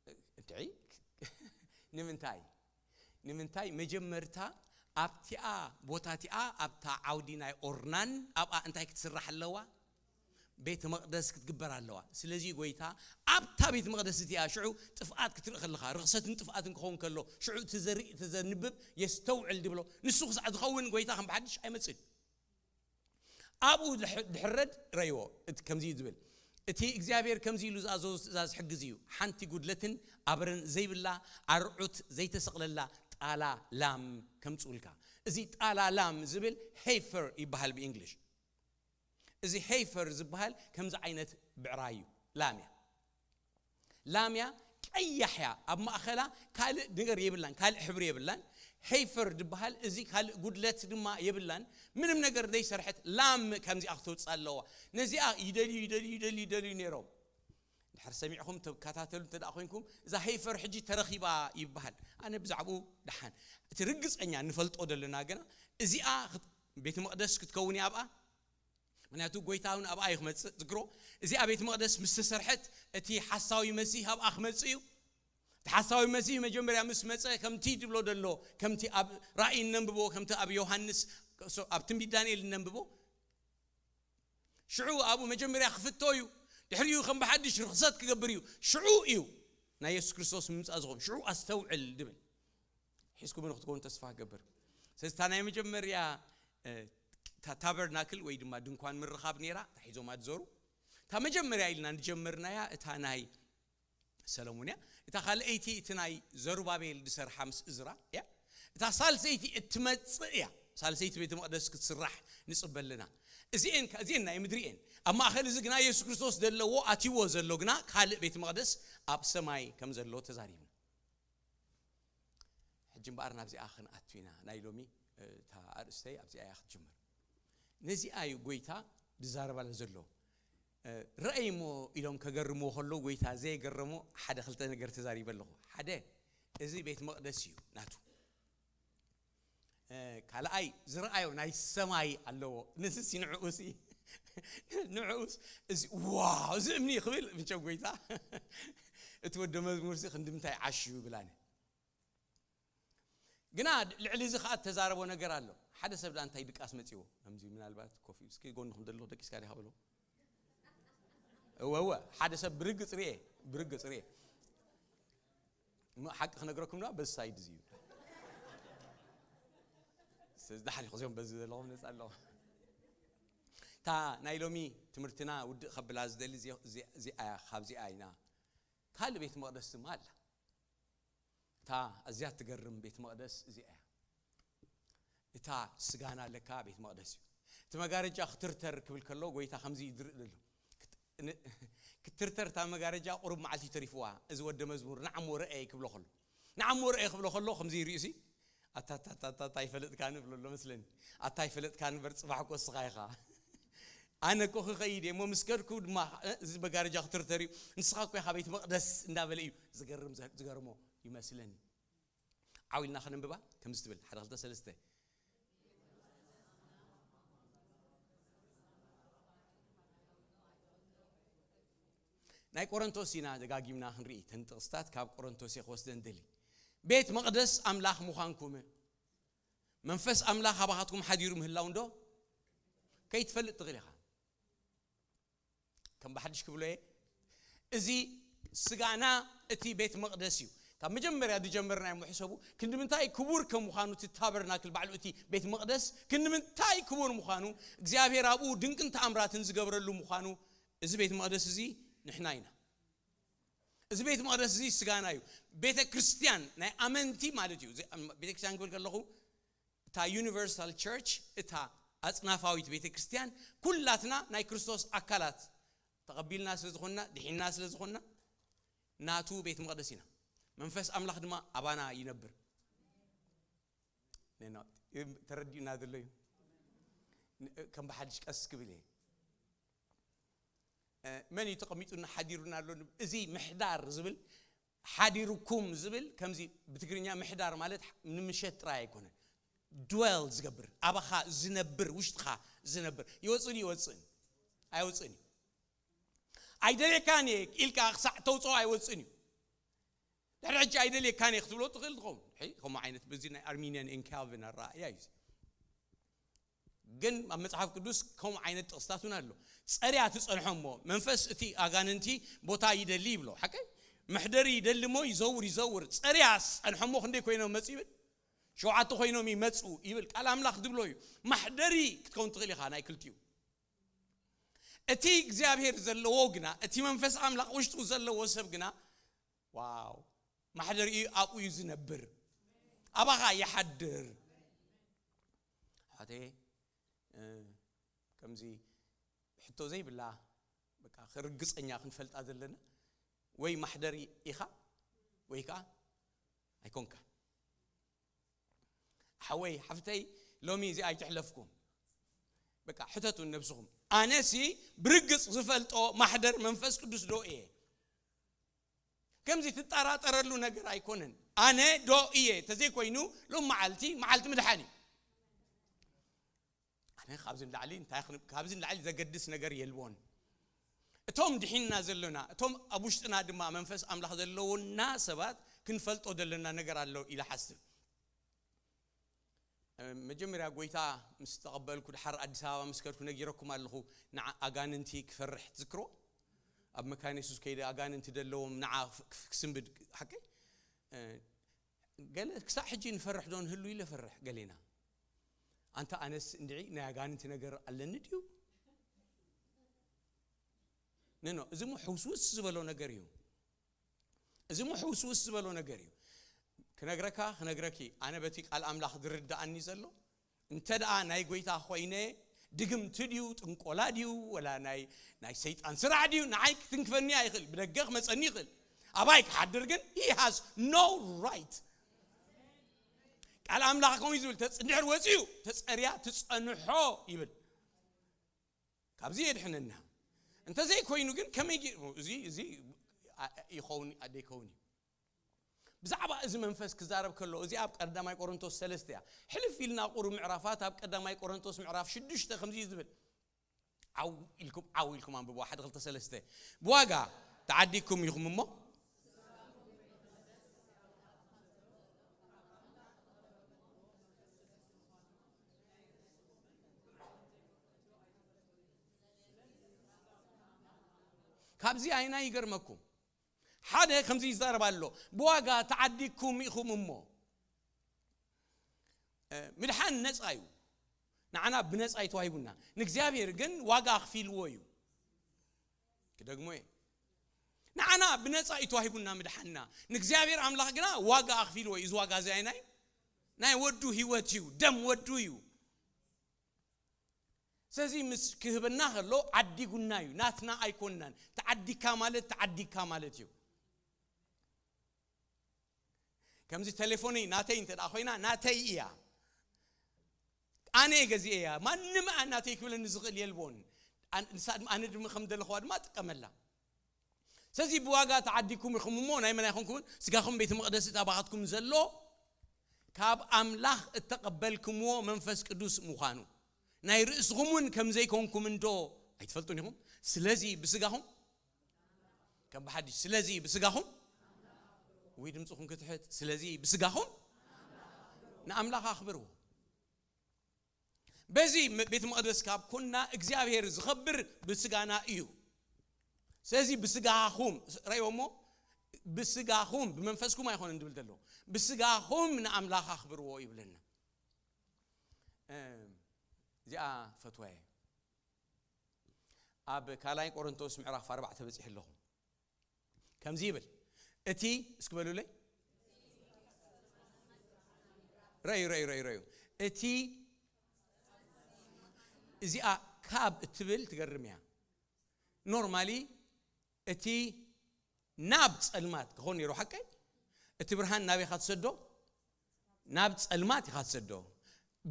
እ፣ እንድዒ፣ ንምንታይ? ንምንታይ? መጀመርታ ኣብቲኣ ቦታ እቲኣ፣ ኣብታ ዓውዲ ናይ ኦርናን፣ ኣብኣ እንታይ ክትስራሕ ኣለዋ? ቤተ መቕደስ ክትግበር ኣለዋ። ስለዚ ጎይታ ኣብታ ቤተ መቕደስ እቲኣ ሽዑ ጥፍኣት ክትርኢ ከለኻ፣ ርኽሰትን ጥፍኣትን ክኸውን ከሎ፣ ሽዑ እቲ ዘርኢ፣ እቲ ዘንብብ የስተውዕል ድብሎ። ንሱ ክሳዕ ዝኸውን ጎይታ ከም ብሓድሽ ኣይመጽእን። ኣብኡ ድሕ-፣ ድሕረድ ረይዎ፣ እቲ ከምዚ እዩ ዝብል፣ "እቲ እግዚኣብሔር ከምዚ ኢሉ ዝኣዘዞ ትእዛዝ ሕግዚ እዩ፣ ሓንቲ ጉድለትን ኣብረን ዘይብላ ኣርዑት ዘይተሰቕለላ ጣላ ላም ከምጽኡልካ." እዚ ጣላ ላም ዝብል ሄይፈር ይበሃል ብእንግሊሽ። እዚ ሄይፈር ዝበሃል ከምዚ ዓይነት ብዕራይ እዩ፣ ላም እያ። ላም እያ፣ ቀያሕ እያ፣ ኣብ ማእኸላ ካልእ ነገር የብላን፣ ካልእ ሕብሪ የብላን። ሄይፈር ዝበሃል እዚ ካልእ ጉድለት ድማ የብላን። ምንም ነገር ዘይሰርሐት ላም ከምዚኣ ክትወፅእ ኣለዋ። ነዚኣ ይደልዩ፣ ይደልዩ፣ ይደልዩ፣ ይደልዩ ነይሮም። ድሕር ሰሚዕኹም ትከታተሉ እንተ ደኣ ኮይንኩም፣ እዛ ሄይፈር ሕጂ ተረኺባ ይበሃል። ኣነ ብዛዕባኡ ደሓን፣ እቲ ርግጸኛ ንፈልጦ ዘለና ግና፣ እዚኣ ክት-፣ ቤተ መቕደስ ክትከውን እያ ኣብኣ። ምክንያቱ ጎይታ እውን ኣብኣ እዩ ክመጽእ። ዝክሮ፣ እዚኣ ቤት መቕደስ ምስ ተሰርሐት፣ እቲ ሓሳዊ መሲህ ኣብኣ ክመጽእ እዩ። እቲ ሓሳዊ መሲህ መጀመርያ ምስ መጸ፣ ከምቲ ድብሎ ደሎ፣ ከምቲ ኣብ ራእይ እነንብቦ፣ ከምቲ ኣብ ዮሃንስ፣ ሶ-፣ ኣብ ትንቢት ዳንኤል እነንብቦ፣ ሽዑ ኣብኡ መጀመርያ ክፍቶ እዩ። ድሕሪኡ ከም ብሓድሽ ርኽሰት ክገብር እዩ። ሽዑ እዩ ናይ የሱስ ክርስቶስ ምምጻእ ዝኸውን። ሽዑ ኣስተውዕል ድብል። ሒዝኩምኒ ክትኮኑ ተስፋ እገብር። ስለዚ እታ ናይ መጀመርያ፣ እ፣ ታ-፣ ታበርናክል ወይ ድማ ድንኳን ምርኻብ ነይራ፣ እታ ሒዞማ ዝዞሩ። እታ መጀመርያ ኢልና ንጀመርናያ፣ እታ ናይ ሰለሙን እያ። እታ ካልኣይቲ እቲ ናይ ዘሩባቤል ዝሰርሓ ምስ እዝራ እያ። እታ ሳልሰይቲ እትመጽእ እያ። ሳልሰይቲ ቤተ መቕደስ ክትስራሕ ንጽበ ኣለና። እዚኤን ከ-፣ እዚኤን ናይ ምድሪ እየን። ኣብ ማእከል እዚ ግና የሱስ ክርስቶስ ዘለዎ ኣትይዎ ዘሎ ግና ካልእ ቤተ መቕደስ ኣብ ሰማይ ከም ዘሎ ተዛሪብና። ሕጂ እምበኣር ናብዚኣ ክንኣቱ ኢና። ናይ ሎሚ፣ እ፣ እታ ኣርእስተይ ኣብዚኣ እያ ክትጅምር። ነዚኣ እዩ ጎይታ ዝዛረባላ ዘሎ። እ፣ ረኣይ እሞ ኢሎም ከገርምዎ ከለዉ፣ ጎይታ ዘይገረሞ ሓደ ክልተ ነገር ተዛሪበ ኣለኹ። ሓደ፣ እዚ ቤት መቕደስ እዩ ናቱ። እ፣ ካልኣይ፣ ዝረኣዮ ናይ ሰማይ ኣለዎ። ንስሲ ንዕኡሲ፣ ንዕኡስ፣ እዚ፣ ዋው፣ እዚ እምኒ ክብል፣ ምቸም ጎይታ፣ እቲ ወደ መዝሙርሲ ክንዲ ምንታይ ዓሽዩ ይብላኒ። ግና ልዕሊ እዚ ኸኣ እተዛረቦ ነገር ኣሎ። ሓደ ሰብ ደኣ እንታይ ድቃስ መጺዎ? ከምዚ ምናልባት ኮፍ ኢሉ፣ እስኪ ጎንኹም ዘሎ ደቂስካ ዲኻ በሎ። እወ፣ እወ፣ ሓደ ሰብ ብርግጽ ርኤ፣ ብርግጽ ርኤ። እሞ ሓቂ ክነግረኩም ደኣ በዚ ሳይድ እዚ እዩ። ስለዚ ደሓን እዩ፣ ከዚኦም በዚ ዘለኹም ነጻ ኣለኹም። እታ ናይ ሎሚ ትምህርትና ውድእ ከብላ ዝደሊ እዚ-፣ እዚ-፣ እዚኣ እያ፣ ካብዚኣ ኢና። ካልእ ቤት መቕደስ ድማ ኣላ። እታ ኣዝያ ትገርም ቤት መቕደስ እዚኣ እያ። እታ ስጋና ለካ ቤት መቕደስ እዩ። እቲ መጋረጃ ክትርተር ክብል ከሎ ጎይታ ከምዚ ይድርእ ዘሎ። ክት-፣ ን-፣ ክትርተር እታ መጋረጃ ቁሩብ መዓልቲ ተሪፍዋ። እዚ ወደ መዝሙር ንዓሞ ረኣየ ክብሎ ከሎ፣ ንዓሞ ረኣየ ክብሎ ከሎ ከምዚ ይርእዩ ሲ፣ ኣታታታታ ኣይፈለጥካን ብሎ ኣሎ መስለኒ። ኣታ ኣይፈለጥካን እምበር ጽባሕ እኮ እስኻ ኢኻ። ኣነ እኮ ክኸይድ እየ፣ እሞ ምስ ከድኩ ድማ፣ እ፣ እዚ መጋረጃ ክትርተር እዩ፣ ንስኻ እኮ ኢኻ ቤት መቕደስ እንዳበለ እዩ። ዝገርም ዘ-፣ ዝገርሞ ይመስለኒ። ዓው ኢልና ከነንብባ ከምዚ ትብል፣ ሓደ፣ ክልተ፣ ሰለስተ። ናይ ቆሮንቶስ ኢና ደጋጊምና ክንርኢ፣ ተን ጥቕስታት ካብ ቆሮንቶስ እየ ክወስደን ደሊ። ቤት መቕደስ ኣምላኽ ምዃንኩም፣ መንፈስ ኣምላኽ ኣባኻትኩም ሓዲሩ ምህላው እንዶ ከይትፈልጥ ትኽእል ኢኻ። ከም ብሓድሽ ክብሎ እየ፣ እዚ ስጋና እቲ ቤት መቕደስ እዩ። ካብ መጀመርያ ዝጀመርናዮ ምሕሰቡ፣ ክንዲ ምንታይ ክቡር ከም ምዃኑ፣ እቲ ታበርናክል ባዕሉ፣ እቲ ቤት መቕደስ ክንዲ ምንታይ ክቡር ምዃኑ፣ እግዚኣብሔር ኣብኡ ድንቅን ተኣምራትን ዝገብረሉ ምዃኑ፣ እዚ ቤት መቕደስ እዚ ንሕና ኢና። እዚ ቤት መቕደስ እዚ ስጋና እዩ። ቤተ ክርስቲያን ናይ ኣመንቲ ማለት እዩ። እዚ ቤተ ክርስቲያን ክብል ከለኹ፣ እታ ዩኒቨርሳል ቸርች፣ እታ ኣጽናፋዊት ቤተ ክርስቲያን፣ ኩላትና ናይ ክርስቶስ ኣካላት ተቐቢልና ስለ ዝኾንና፣ ድሒንና ስለ ዝኾንና፣ ናቱ ቤት መቕደስ ኢና። መንፈስ ኣምላኽ ድማ ኣባና ይነብር። ነና፣ ተረዲኡና ዘሎ እዩ። ን-፣ ከም ብሓድሽ ቀስ ክብል እየ። እ፣ መን እዩ ተቐሚጡና ሓዲሩና ኣሎ? እዚ ምሕዳር ዝብል፣ ሓዲሩኩም ዝብል፣ ከምዚ ብትግርኛ ምሕዳር ማለት ንምሸት ጥራይ ኣይኮነን። ድዌል ዝገብር፣ ኣባኻ ዝነብር፣ ውሽጥኻ ዝነብር። ይወጽእን ይወጽእን። ኣይወጽእን እዩ። ኣይደልየካን እየ ኢልካ ክሳዕ ተውጽኦ ኣይወጽእን እዩ። ድሕሪ ሕጂ ኣይደልየካን እየ ክትብሎ ትኽእል ትኸውን። ሕይ፣ ከምኡ ዓይነት በዚ ናይ ኣርሚንያን ኤን ካልቪን ኣረኣእያ እዩ። ግን ኣብ መጽሓፍ ቅዱስ ከምኡ ዓይነት ጥቕስታት እውን ኣሎ። ጸርያ ትጸንሖ እሞ መንፈስ እቲ ኣጋንንቲ ቦታ ይደሊ ይብሎ። ሓቀይ? መሕደሪ ይደሊ እሞ ይዘውር፣ ይዘውር። ጸርያ ዝጸንሖ እሞ ክንደይ ኮይኖም መጹ ይብል? ሸውዓተ ኮይኖም ይመጹ ይብል። ቃል ኣምላኽ ዝብሎ እዩ። ማሕደሪ ክትከውን ትኽእል ኢኻ ናይ ክልቲኡ። እቲ እግዚኣብሔር ዘለዎ ግና፣ እቲ መንፈስ ኣምላኽ ውሽጡ ዘለዎ ሰብ ግና፣ ዋው፣ ማሕደሪኡ ኣብኡ እዩ ዝነብር። ኣባኻ ይሓድር። ኣሕዋተየ፣ እ፣ ከምዚ ሕቶ ዘይብላ፣ በቃ፣ ርግጸኛ ክንፈልጣ ዘለና፣ ወይ ማሕደሪ ኢኻ፣ ወይ ከኣ ኣይኮንካን። ሓወይ፣ ሓፍተይ፣ ሎሚ እዚ ኣይትሕለፍኩም። በቃ፣ ሕተቱ ነብስኹም። ኣነሲ ብርግጽ ዝፈልጦ ማሕደር መንፈስ ቅዱስ ዶ እየ? ከምዚ ትጠራጠረሉ ነገር ኣይኮነን። ኣነ ዶ እየ? ተዘይኮይኑ፣ ሎም መዓልቲ፣ መዓልቲ ምድሓን እዩ። ኣነ ካብዚ ንላዕሊ እንታይ ክን-፣ ካብዚ ንላዕሊ ዘገድስ ነገር የልቦን። እቶም ድሒንና ዘሎና፣ እቶም ኣብ ውሽጥና ድማ መንፈስ ኣምላኽ ዘለዎና ሰባት ክንፈልጦ ዘለና ነገር ኣሎ ኢለ ሓስብ። እ፣ መጀመርያ ጎይታ ምስ ተቐበልኩ፣ ድሓር ኣዲስ ኣበባ ምስ ከድኩ ነጊረኩም ኣለኹ፣ ንዓ ኣጋንንቲ ክፈርሕ ትዝክሮ? ኣብ መካነ የሱስ ከይደ ኣጋንንቲ ደለዎም ንዓ ክፍ-፣ ክፍ-፣ ክስንብድ፣ ሓቀይ? እ፣ ገለ ክሳዕ ሕጂ ንፈርሕ ዶ ንህሉ ኢለ ፈርሕ ገሌና። ኣንታ ኣነስ እንድዒ ናይ ኣጋንንቲ ነገር ኣለኒ ድዩ? ነኖ፣ እዚ እሞ ሕውስውስ ዝበሎ ነገር እዩ። እዚ ምሕውስውስ ዝበሎ ነገር እዩ። ክነግረካ ክነግረኪ፣ ኣነ በቲ ቃል ኣምላኽ ዝርድኣኒ ዘሎ፣ እንተ ደኣ ናይ ጎይታ ኮይነ፣ ድግምቲ ድዩ፣ ጥንቆላ ድዩ፣ ወላ ናይ ናይ ሰይጣን ስራሕ ድዩ፣ ንዓይ ክትንክፈኒ ኣይኽእል። ብደገ ክመጸኒ ይኽእል፣ ኣባይ ክሓድር ግን he has no right። ቃል ኣምላኽ ከምኡ እዩ ዝብል፣ ተጽ- እንድሕር ወጺኡ ተጸርያ ትጸንሖ ይብል። ካብዚ የድሕነና። እንተዘይኮይኑ ግን ከመይ ገ- እዚ እዚ ኣ- ይኸውን ደይከውን እዩ። ብዛዕባ እዚ መንፈስ ክዛረብ ከሎ፣ እዚ ኣብ ቀዳማይ ቆሮንቶስ ሰለስተ እያ። ሕልፍ ኢልና ቁሩብ ምዕራፋት፣ ኣብ ቀዳማይ ቆሮንቶስ ምዕራፍ ሽዱሽተ ከምዚ እዩ ዝብል። ዓው ኢልኩም ዓው ኢልኩም ኣንብቦ። ሓደ ክልተ ሰለስተ። ብዋጋ ተዓዲግኩም ኢኹም እሞ፣ ካብዚ ኣይና ይገርመኩም። ሓደ ከምዚ ይዛረብ ኣሎ፣ ብዋጋ ተዓዲግኩም ኢኹም እሞ። እ፣ ምድሓን ነጻ እዩ። ንዓና ብነጻ እዩ ተዋሂቡና፣ ንእግዚኣብሔር ግን ዋጋ ኣኽፊልዎ እዩ። ክደግሞ እየ። ንዓና ብነጻ እዩ ተዋሂቡና ምድሓንና፣ ንእግዚኣብሔር ኣምላኽ ግና ዋጋ ኣኽፊልዎ እዩ። እዚ ዋጋ እዚ ኣይናይ ናይ ወዱ ህይወት እዩ፣ ደም ወዱ እዩ። ስለዚ ምስ ክህበና ከሎ ዓዲጉና እዩ፣ ናትና ኣይኮንናን። ተዓዲካ ማለት ተዓዲካ ማለት እዩ። ከምዚ ቴሌፎነይ ናተይ እንተ ደኣ ኮይና፣ ናተይ እያ፣ ኣነ ገዚኤ እያ፣ ማንም ኣ ናተይ ክብለኒ ዝኽእል የልቦን። ኣን- ንሳ ድማ፣ ኣነ ድማ ከም ዘለኹዋ ድማ ጥቀመላ። ስለዚ ብዋጋ ተዓዲኩም ኢኹም እሞ፣ ናይ መን ኣይኮንኩምን? ስጋኹም ቤተ መቕደስ እቲ ኣባኻትኩም ዘሎ ካብ ኣምላኽ እተቐበልኩምዎ መንፈስ ቅዱስ ምዃኑ፣ ናይ ርእስኹም እውን ከም ዘይኮንኩም እንዶ ኣይትፈልጡን ኢኹም? ስለዚ ብስጋኹም ከም ብሓድሽ፣ ስለዚ ብስጋኹም፣ ወይ ድምፅኹም ክትሕት፣ ስለዚ ብስጋኹም ንኣምላኽ ኣኽብርዎ። በዚ መ- ቤት መቕደስ ካብ ኮንና እግዚኣብሔር ዝኸብር ብስጋና እዩ። ስለዚ ብስጋኹም ረእዮ እሞ፣ ብስጋኹም ብመንፈስኩም ኣይኮነን ድብል ዘሎ፣ ብስጋኹም ንኣምላኽ ኣኽብርዎ ይብለና። እም፣ እዚኣ ፈትዋየ ኣብ ካልኣይ ቆሮንቶስ ምዕራፍ ኣርባዕተ በፂሕ ኣለኹ። ከምዚ ይብል፣ እቲ እስኪ በሉለይ፣ ረዩ ረዩ ረዩ ረዩ እቲ እዚኣ ካብ እትብል ትገርም እያ። ኖርማሊ እቲ ናብ ጸልማት ክኾን ነይሩ ሓቀይ። እቲ ብርሃን ናብ ኢኻ ትሰዶ፣ ናብ ጸልማት ኢኻ ትሰዶ።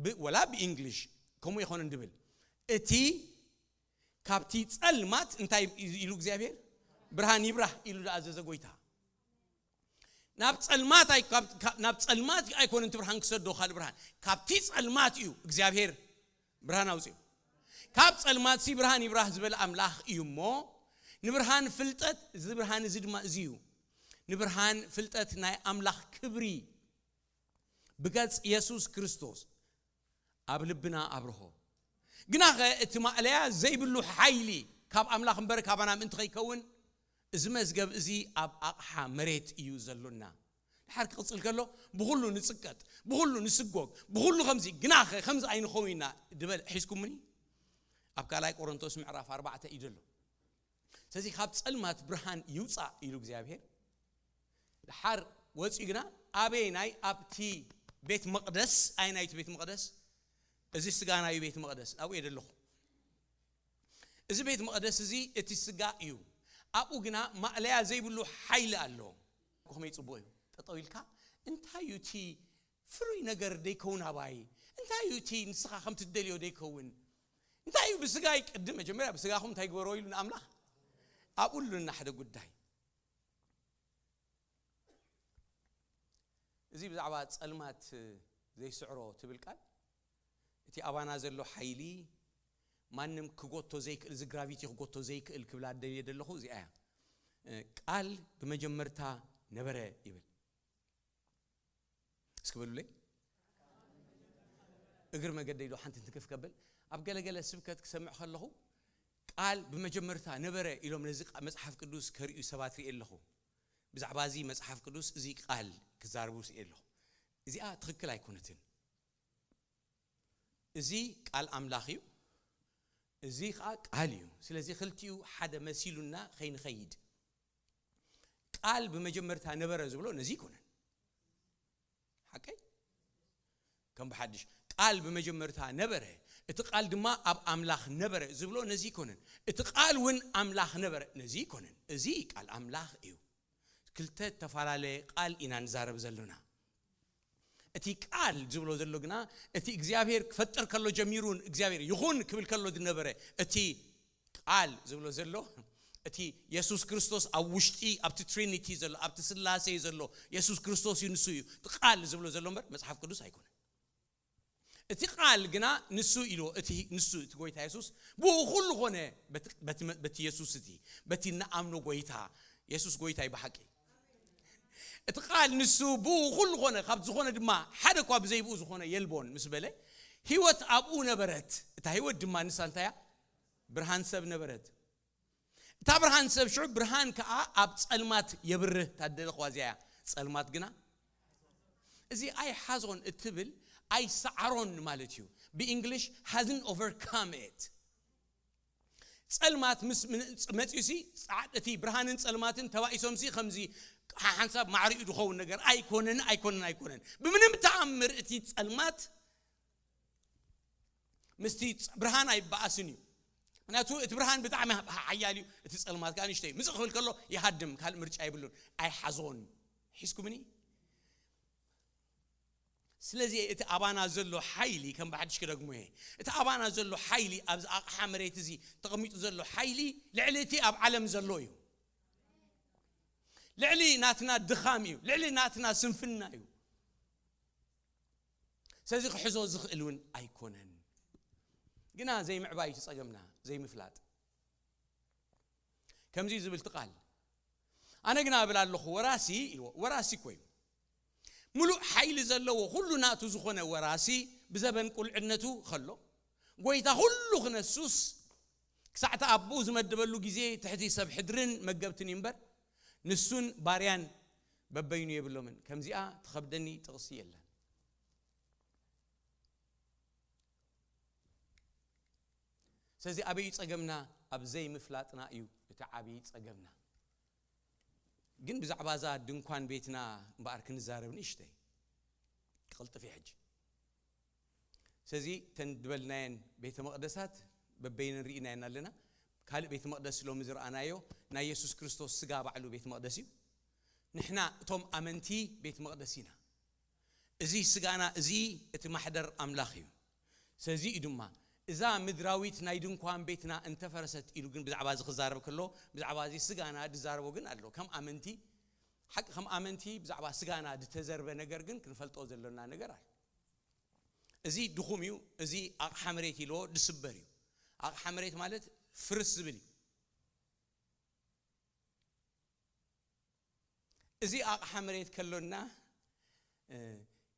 ብ- ወላ ብእንግሊሽ ከምኡ ይኾን እንድብል፣ እቲ ካብቲ ጸልማት እንታይ ኢሉ እግዚኣብሔር? ብርሃን ይብራህ ኢሉ ዝኣዘዘ ጎይታ። ናብ ጸልማት ኣይ- ካብ- ካብ- ናብ ጸልማት ኣይኮነን እቲ ብርሃን ክሰዶ፣ ካልእ ብርሃን። ካብቲ ጸልማት እዩ እግዚኣብሔር ብርሃን ኣውፅኡ። ካብ ጸልማት ሲ ብርሃን ይብራህ ዝበለ ኣምላኽ እዩ እሞ፣ ንብርሃን ፍልጠት፣ እዚ ብርሃን እዚ ድማ እዚ እዩ። ንብርሃን ፍልጠት ናይ ኣምላኽ ክብሪ ብገጽ የሱስ ክርስቶስ ኣብ ልብና ኣብርሆ። ግናኸ እቲ ማእለያ ዘይብሉ ሓይሊ ካብ ኣምላኽ እምበር ካባና ምእንቲ ከይከውን፣ እዚ መዝገብ እዚ ኣብ ኣቕሓ መሬት እዩ ዘሎና። ድሓር ክቕጽል ከሎ፣ ብኹሉ ንጽቀጥ፣ ብኹሉ ንስጎግ፣ ብኹሉ ከምዚ፣ ግናኸ ከምዚ ኣይንኸውን ኢና ድበል ሒዝኩምኒ? ኣብ ካልኣይ ቆሮንቶስ ምዕራፍ ኣርባዕተ እዩ ዘሎ። ስለዚ ካብ ጸልማት ብርሃን ይውጻእ ኢሉ እግዚኣብሔር። ድሓር ወጺኡ ግና ኣበየናይ? ኣብቲ ቤት መቕደስ። ኣየናይ እቲ ቤት መቕደስ? እዚ ስጋ ናዩ ቤት መቕደስ ኣብኡ እየ ዘለኹ። እዚ ቤት መቕደስ እዚ እቲ ስጋ እዩ። ኣብኡ ግና ማእለያ ዘይብሉ ሓይሊ ኣሎ። ከመይ ጽቡቕ እዩ። ጠጠው ኢልካ እንታይ እዩ እቲ ፍሉይ ነገር ደይከውን ኣባይ? እንታይ እዩ እቲ ንስኻ ከም ትደልዮ ደይከውን? እንታይ እዩ ብስጋይ ቅድም መጀመርያ ብስጋኹም እንታይ ግበሮ ኢሉ ንኣምላኽ? ኣብኡ ኣሉና ሓደ ጉዳይ። እዚ ብዛዕባ ጸልማት ዘይስዕሮ ትብል ቃል፣ እቲ ኣባና ዘሎ ሓይሊ ማንም ክጎቶ ዘይክእል፣ እዚ ግራቪቲ ክጎቶ ዘይክእል ክብላ ደልየ ዘለኹ እዚኣ እያ። እ፣ ቃል ብመጀመርታ ነበረ ይብል። እስኪ በሉለይ። እግር መገደይ ዶ ሓንቲ እንትክፍ ከብል፣ ኣብ ገለገለ ስብከት ክሰምዕ ከለኹ፣ ቃል ብመጀመርታ ነበረ ኢሎም ነዚ ቃ- መጽሓፍ ቅዱስ ከርእዩ ሰባት ርእየ ኣለኹ። ብዛዕባ እዚ መጽሓፍ ቅዱስ፣ እዚ ቃል ክዛረቡ ርእየ ኣለኹ። እዚኣ ትኽክል ኣይኮነትን። እዚ ቃል ኣምላኽ እዩ፣ እዚ ኸዓ ቃል እዩ። ስለዚ ክልቲኡ ሓደ መሲሉና ከይንኸይድ፣ ቃል ብመጀመርታ ነበረ ዝብሎ ነዚ ኣይኮነን። ሓቀይ? ከም ብሓድሽ፣ ቃል ብመጀመርታ ነበረ፣ እቲ ቃል ድማ ኣብ ኣምላኽ ነበረ ዝብሎ ነዚ ኣይኮነን። እቲ ቃል እውን ኣምላኽ ነበረ፣ ነዚ ኣይኮነን። እዚ ቃል ኣምላኽ እዩ። ክልተ ዝተፈላለየ ቃል ኢና ንዛረብ ዘሎና። እቲ ቃል ዝብሎ ዘሎ ግና፣ እቲ እግዚኣብሔር ክፈጥር ከሎ ጀሚሩ እግዚኣብሔር ይኹን ክብል ከሎ ዝነበረ እቲ ቃል ዝብሎ ዘሎ፣ እቲ የሱስ ክርስቶስ ኣብ ውሽጢ ኣብቲ ትሪኒቲ ዘሎ፣ ኣብቲ ስላሴ ዘሎ የሱስ ክርስቶስ እዩ፣ ንሱ እዩ። እቲ ቃል ዝብሎ ዘሎ እምበር መጽሓፍ ቅዱስ ኣይኮነን። እቲ ቃል ግና ንሱ ኢልዎ፣ እቲ ንሱ፣ እቲ ጎይታ የሱስ ብኡ ኩሉ ኾነ። በቲ፣ በቲ፣ በቲ የሱስ እቲ፣ በቲ እንኣምኖ ጎይታ፣ የሱስ ጎይታ እዩ ብሓቂ። እቲ ቃል ንሱ ብኡ ኩሉ ኾነ፣ ካብ ዝኾነ ድማ ሓደ እኳ ብዘይ ብኡ ዝኾነ የልቦን ምስ በለ፣ ህይወት ኣብኡ ነበረት። እታ ህይወት ድማ ንሳ እንታይ እያ? ብርሃን ሰብ ነበረት። እታ ብርሃን ሰብ ሽዑ ብርሃን ከኣ ኣብ ጸልማት የብርህ። ታደለ ኳዚያ እያ። ጸልማት ግና እዚ ኣይሓዞን እትብል ኣይሰዓሮን ማለት እዩ። ብእንግሊሽ hasn't overcome it። ጸልማት ምስ ምን-፣ መጺኡ ሲ ጻዕ-፣ እቲ ብርሃንን ጸልማትን ተባኢሶም ሲ ከምዚ ሓ-፣ ሓንሳብ ማዕሪኡ ዝኸውን ነገር ኣይኮነን፣ ኣይኮነን፣ ኣይኮነን። ብምንም ተኣምር እቲ ጸልማት ምስቲ ጸ-፣ ብርሃን ኣይበኣስን እዩ። ምክንያቱ እቲ ብርሃን ብጣዕሚ ሓ-፣ ሓያል እዩ፣ እቲ ጸልማት ከኣ ንእሽተይ እዩ። ምጽእ ክብል ከሎ ይሃድም፣ ካልእ ምርጫ የብሉን፣ ኣይሓዞን። ሒዝኩምኒ? ስለዚ እቲ ኣባና ዘሎ ሓይሊ፣ ከም ብሓድሽ ክደግሞ እየ፣ እቲ ኣባና ዘሎ ሓይሊ፣ ኣብዚ ኣቕሓ መሬት እዚ ተቐሚጡ ዘሎ ሓይሊ ልዕሊ እቲ ኣብ ዓለም ዘሎ እዩ። ልዕሊ ናትና ድኻም እዩ፣ ልዕሊ ናትና ስንፍና እዩ። ስለዚ ክሕዞ ዝኽእል እውን ኣይኮነን። ግና ዘይምዕባይ እዩ ጸገምና፣ ዘይምፍላጥ። ከምዚ እዩ ዝብል እቲ ቃል፣ ኣነ ግና እብል ኣለኹ፣ ወራሲ ኢልዎ፣ ወራሲ እኮ እዩ። ምሉእ ሓይሊ ዘለዎ፣ ኩሉ ናቱ ዝኾነ ወራሲ፣ ብዘበን ቁልዕነቱ ከሎ፣ ጎይታ ኩሉ ክነሱስ፣ ክሳዕ እቲ ኣቦኡ ዝመደበሉ ግዜ ትሕቲ ሰብ ሕድርን መገብትን እዩ እምበር፣ ንሱን ባርያን በበይኑ የብሎምን። ከምዚኣ ትኸብደኒ ጥቕሲ የለን። ስለዚ ኣበይ እዩ ጸገምና? ኣብ ዘይምፍላጥና እዩ እቲ ዓብዪ ጸገምና። ግን ብዛዕባ እዛ ድንኳን ቤትና እምበኣር ክንዛረብ ንእሽተይ ክቕልጥፍ እየ ሕጂ። ስለዚ እተን ዝበልናየን ቤተ መቕደሳት በበይነን ርኢናየን ኣለና። ካልእ ቤተ መቕደስ ሎሚ ዝረኣናዮ ናይ የሱስ ክርስቶስ ስጋ ባዕሉ ቤተ መቕደስ እዩ። ንሕና እቶም ኣመንቲ ቤተ መቕደስ ኢና። እዚ ስጋና እዚ እቲ ማሕደር ኣምላኽ እዩ። ስለዚ እዩ ድማ እዛ ምድራዊት ናይ ድንኳን ቤትና እንተፈረሰት ኢሉ ግን ብዛዕባ እዚ ክዛረብ ከሎ ብዛዕባ እዚ ስጋና ዝዛረቦ ግን ኣሎ። ከም ኣመንቲ፣ ሓቂ ከም ኣመንቲ ብዛዕባ ስጋና ዝተዘርበ ነገር ግን ክንፈልጦ ዘሎና ነገር ኣሎ። እዚ ድኹም እዩ፣ እዚ ኣቕሓ መሬት ኢልዎ ድስበር እዩ። ኣቕሓ መሬት ማለት ፍርስ ዝብል እዩ። እዚ ኣቕሓ መሬት ከሎና፣ እ፣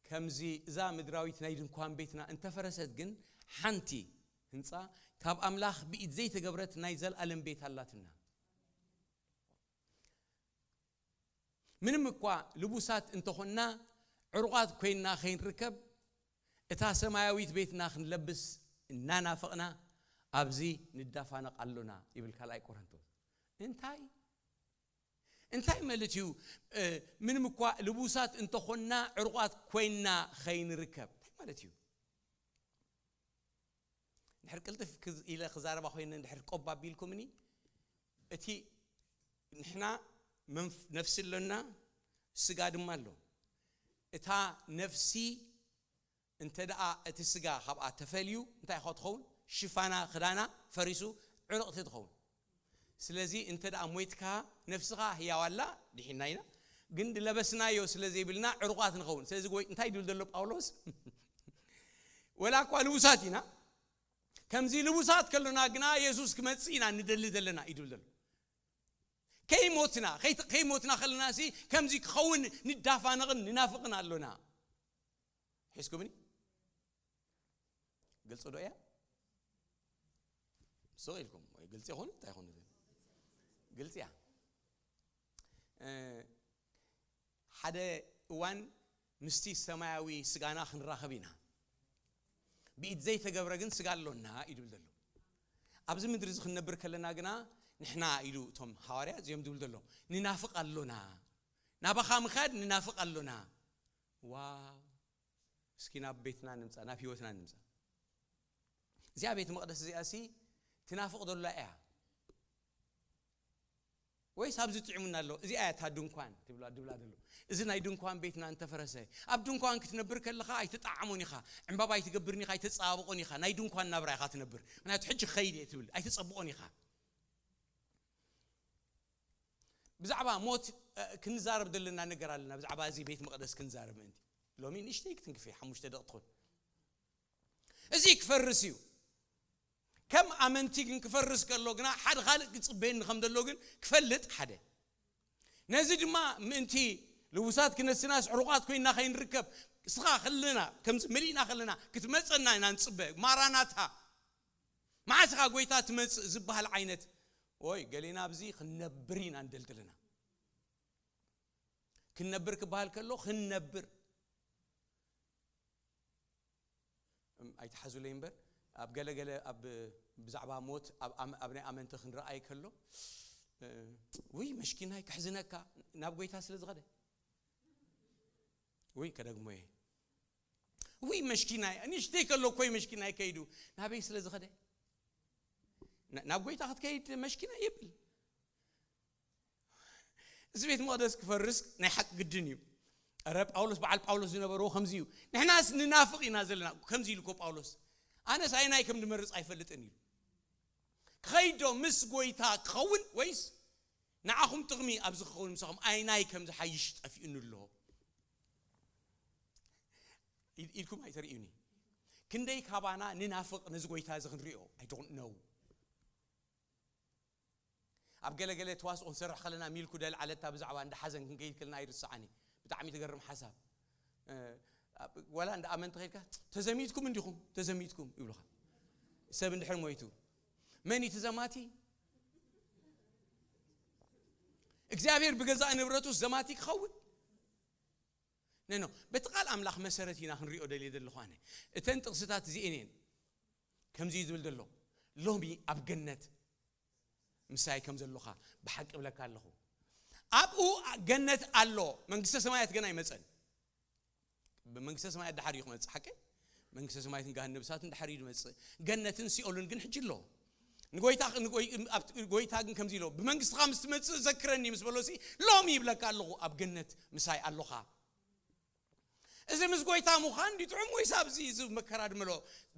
ከምዚ እዛ ምድራዊት ናይ ድንኳን ቤትና እንተፈረሰት ግን ሓንቲ ህንጻ ካብ ኣምላኽ ብኢድ ዘይተገብረት ናይ ዘልኣለም ቤት ኣላትና። ምንም እኳ ልቡሳት እንተኾንና ዕሩቓት ኮይንና ከይንርከብ እታ ሰማያዊት ቤትና ክንለብስ እናናፈቕና ኣብዚ ንዳፋነቕ ኣሎና ይብል ካልኣይ ቆሮንቶስ። እንታይ እንታይ ማለት እዩ? እ፣ ምንም እኳ ልቡሳት እንተኾንና ዕሩቓት ኮይንና ኸይንርከብ እንታይ ማለት እዩ? ድሕር ቅልጥፍ ክዝ-፣ ኢለ ክዛረባ ኮይነ ድሕር ቆብ ኣቢልኩምኒ፣ እቲ ንሕና መንፍ-፣ ነፍሲ ኣሎና፣ ስጋ ድማ ኣሎ። እታ ነፍሲ እንተ ደኣ እቲ ስጋ ካብኣ ተፈልዩ እንታይ ኢኻ ትኸውን? ሽፋና ክዳና ፈሪሱ ዕርቕቲ ትኸውን። ስለዚ እንተ ደኣ ሞይትካ ነፍስኻ ህያው ኣላ፣ ድሒና ኢና፣ ግን ድለበስናዮ ስለ ዘይብልና ዕሩቓት ንኸውን። ስለዚ ወይ እንታይ ድብል ዘሎ ጳውሎስ? ወላ እኳ ልቡሳት ኢና፣ ከምዚ ልቡሳት ከሎና ግና የሱስ ክመጽእ ኢና ንደሊ ዘለና እዩ ድብል ዘሎ። ከይሞትና፣ ከይት-፣ ከይሞትና ከለና ሲ ከምዚ ክኸውን ንዳፋነቕን ንናፍቕን ኣሎና። ሒዝኩምኒ? ግልጺ ዶ እያ? ስቕ ኢልኩም ወይ ግልጺ ይኹን እንታይ ይኹን ግልጺ እያ። እ፣ ሓደ እዋን ምስቲ ሰማያዊ ስጋና ክንራኸብ ኢና። ብኢድ ዘይተገብረ ግን ስጋ ኣሎና እዩ ድብል ዘሎ። ኣብዚ ምድሪ እዚ ክንነብር ከለና ግና ንሕና ኢሉ እቶም ሃዋርያ እዚኦም ዝብል ዘሎ ንናፍቕ ኣሎና። ናባኻ ምኻድ ንናፍቕ ኣሎና። ዋው! እስኪ ናብ ቤትና ንምጻእ፣ ናብ ህይወትና ንምጻእ። እዚኣ ቤት መቕደስ እዚኣ ሲ ትናፍቕ ዘላ እያ ወይስ ኣብዚ ጥዕሙና ኣሎ? እዚኣ እያ እታ ድንኳን ትብላ፣ ድብላ ዘሎ። እዚ ናይ ድንኳን ቤትና እንተፈረሰ፣ ኣብ ድንኳን ክትነብር ከለኻ ኣይትጠዓሞን ኢኻ፣ ዕምባባ ኣይትገብርን ኢኻ፣ ኣይተጸባብቖን ኢኻ። ናይ ድንኳን ናብራ ኢኻ ትነብር። ምክንያቱ ሕጂ ክኸይድ እየ ትብል፣ ኣይትጸብቖን ኢኻ። ብዛዕባ ሞት እ፣ ክንዛረብ ዘለና ነገር ኣለና። ብዛዕባ እዚ ቤት መቕደስ ክንዛረብ ምእንቲ ሎሚ ንእሽተይ ክትንክፍ እየ፣ ሓሙሽተ ደቂ ትኹን። እዚ ክፈርስ እዩ። ከም ኣመንቲ ግን ክፈርስ ከሎ ግና ሓደ ካልእ ክጽበየኒ ከም ዘሎ ግን ክፈልጥ ሓደ። ነዚ ድማ ምእንቲ ልቡሳት ክነስናስ ዕሩቓት ኮይና ከይንርከብ፣ እስኻ ከለና፣ ከምዚ መሊእና ከለና ክትመጸና ኢና ንጽበ። ማራናታ፣ መዓስ ኢኻ ጎይታ ትመጽእ ዝበሃል ዓይነት፣ ወይ ገሌና ኣብዚ ክንነብር ኢና እንደልድልና። ክንነብር ክበሃል ከሎ ክንነብር። እም፣ ኣይትሓዙለይ እምበር፣ ኣብ ገለገለ ኣብ ብዛዕባ ሞት ኣብ ኣም-፣ ኣብ ናይ ኣመንቲ ክንረኣይ ከሎ፣ እ፣ ውይ መሽኪናይ ከሕዝነካ ናብ ጎይታ ስለ ዝኸደ። ውይ ከደግሞ እየ። ውይ መሽኪናይ፣ ንእሽተይ ከሎ እኮ እዩ መሽኪናይ ከይዱ። ናበይ ስለ ዝኸደ? ና-፣ ናብ ጎይታ ክትከይድ መሽኪናይ የብል። እዚ ቤት መቕደስ ክፈርስ ናይ ሓቂ ግድን እዩ። ረ ጳውሎስ፣ በዓል ጳውሎስ ዝነበርዎ ከምዚ እዩ። ንሕናስ ንናፍቕ ኢና ዘለና። ከምዚ ኢሉ እኮ ጳውሎስ፣ ኣነስ ኣይናይ ከም ዝመርጽ ኣይፈልጥን ኢሉ። ክኸይዶ ምስ ጎይታ ክኸውን ወይስ ንዓኹም ጥቕሚ ኣብዚ ክኸውን ምሳኹም ኣይናይ ከም ዝሓይሽ ጠፊኡኒ ኣሎ? ኢድ-፣ ኢድኩም ኣይተርእዩኒ። ክንደይ ካባና ንናፍቕ ነዚ ጎይታ እዚ ክንሪኦ? I don't know። ኣብ ገለገለ ተዋስኦ ክንሰርሕ ከለና ሚልኩ ደልዓለታ ብዛዕባ እንዳ ሓዘን ክንከይድ ከለና ኣይርስዓኒ። ብጣዕሚ ትገርም ሓሳብ። እ፣ ኣብ-፣ ወላ እንዳ ኣመንቲ ከይድካ፣ "ተዘሚትኩም እንዲኹም፣ ተዘሚትኩም" ይብሉኻ። ሰብ እንድሕር ሞይቱ፣ መን እዩ እቲ ዘማቲ? እግዚኣብሔር ብገዛእ ንብረቱስ ዘማቲ ክኸውን? ነኖ፣ በቲ ቃል ኣምላኽ መሰረት ኢና ክንሪኦ ደልየ ዘለኹ ኣነ። እተን ጥቕስታት እዚኤን እየን። ከምዚ እዩ ዝብል ዘሎ፣ "ሎሚ ኣብ ገነት ምሳይ ከም ዘሎኻ ብሓቂ እብለካ ኣለኹ።" ኣብኡ ገነት ኣሎ፣ መንግስተ ሰማያት ገና ኣይመጸን። ብመንግስተ ሰማያት ድሓር እዩ ክመጽእ፣ ሓቂ? መንግስተ ሰማያትን ገሃነብ እሳትን ድሓር እዩ ዝመጽእ። ገነትን ሲኦልን ግን ሕጂ ኣሎ። ንጎይታ፣ ንጎይ-፣ ኣብ ጎይታ ግን ከምዚ ኢሎ፣ "ብመንግስትኻ ምስ ትመጽእ ዘክረኒ" ምስ በሎሲ፣ "ሎሚ ይብለካ ኣለኹ፣ ኣብ ገነት ምሳይ ኣለኻ።" እዚ ምስ ጎይታ ምዃን እንዲ ጥዑም ወይስ ኣብዚ እዚ መከራ ድመሎ?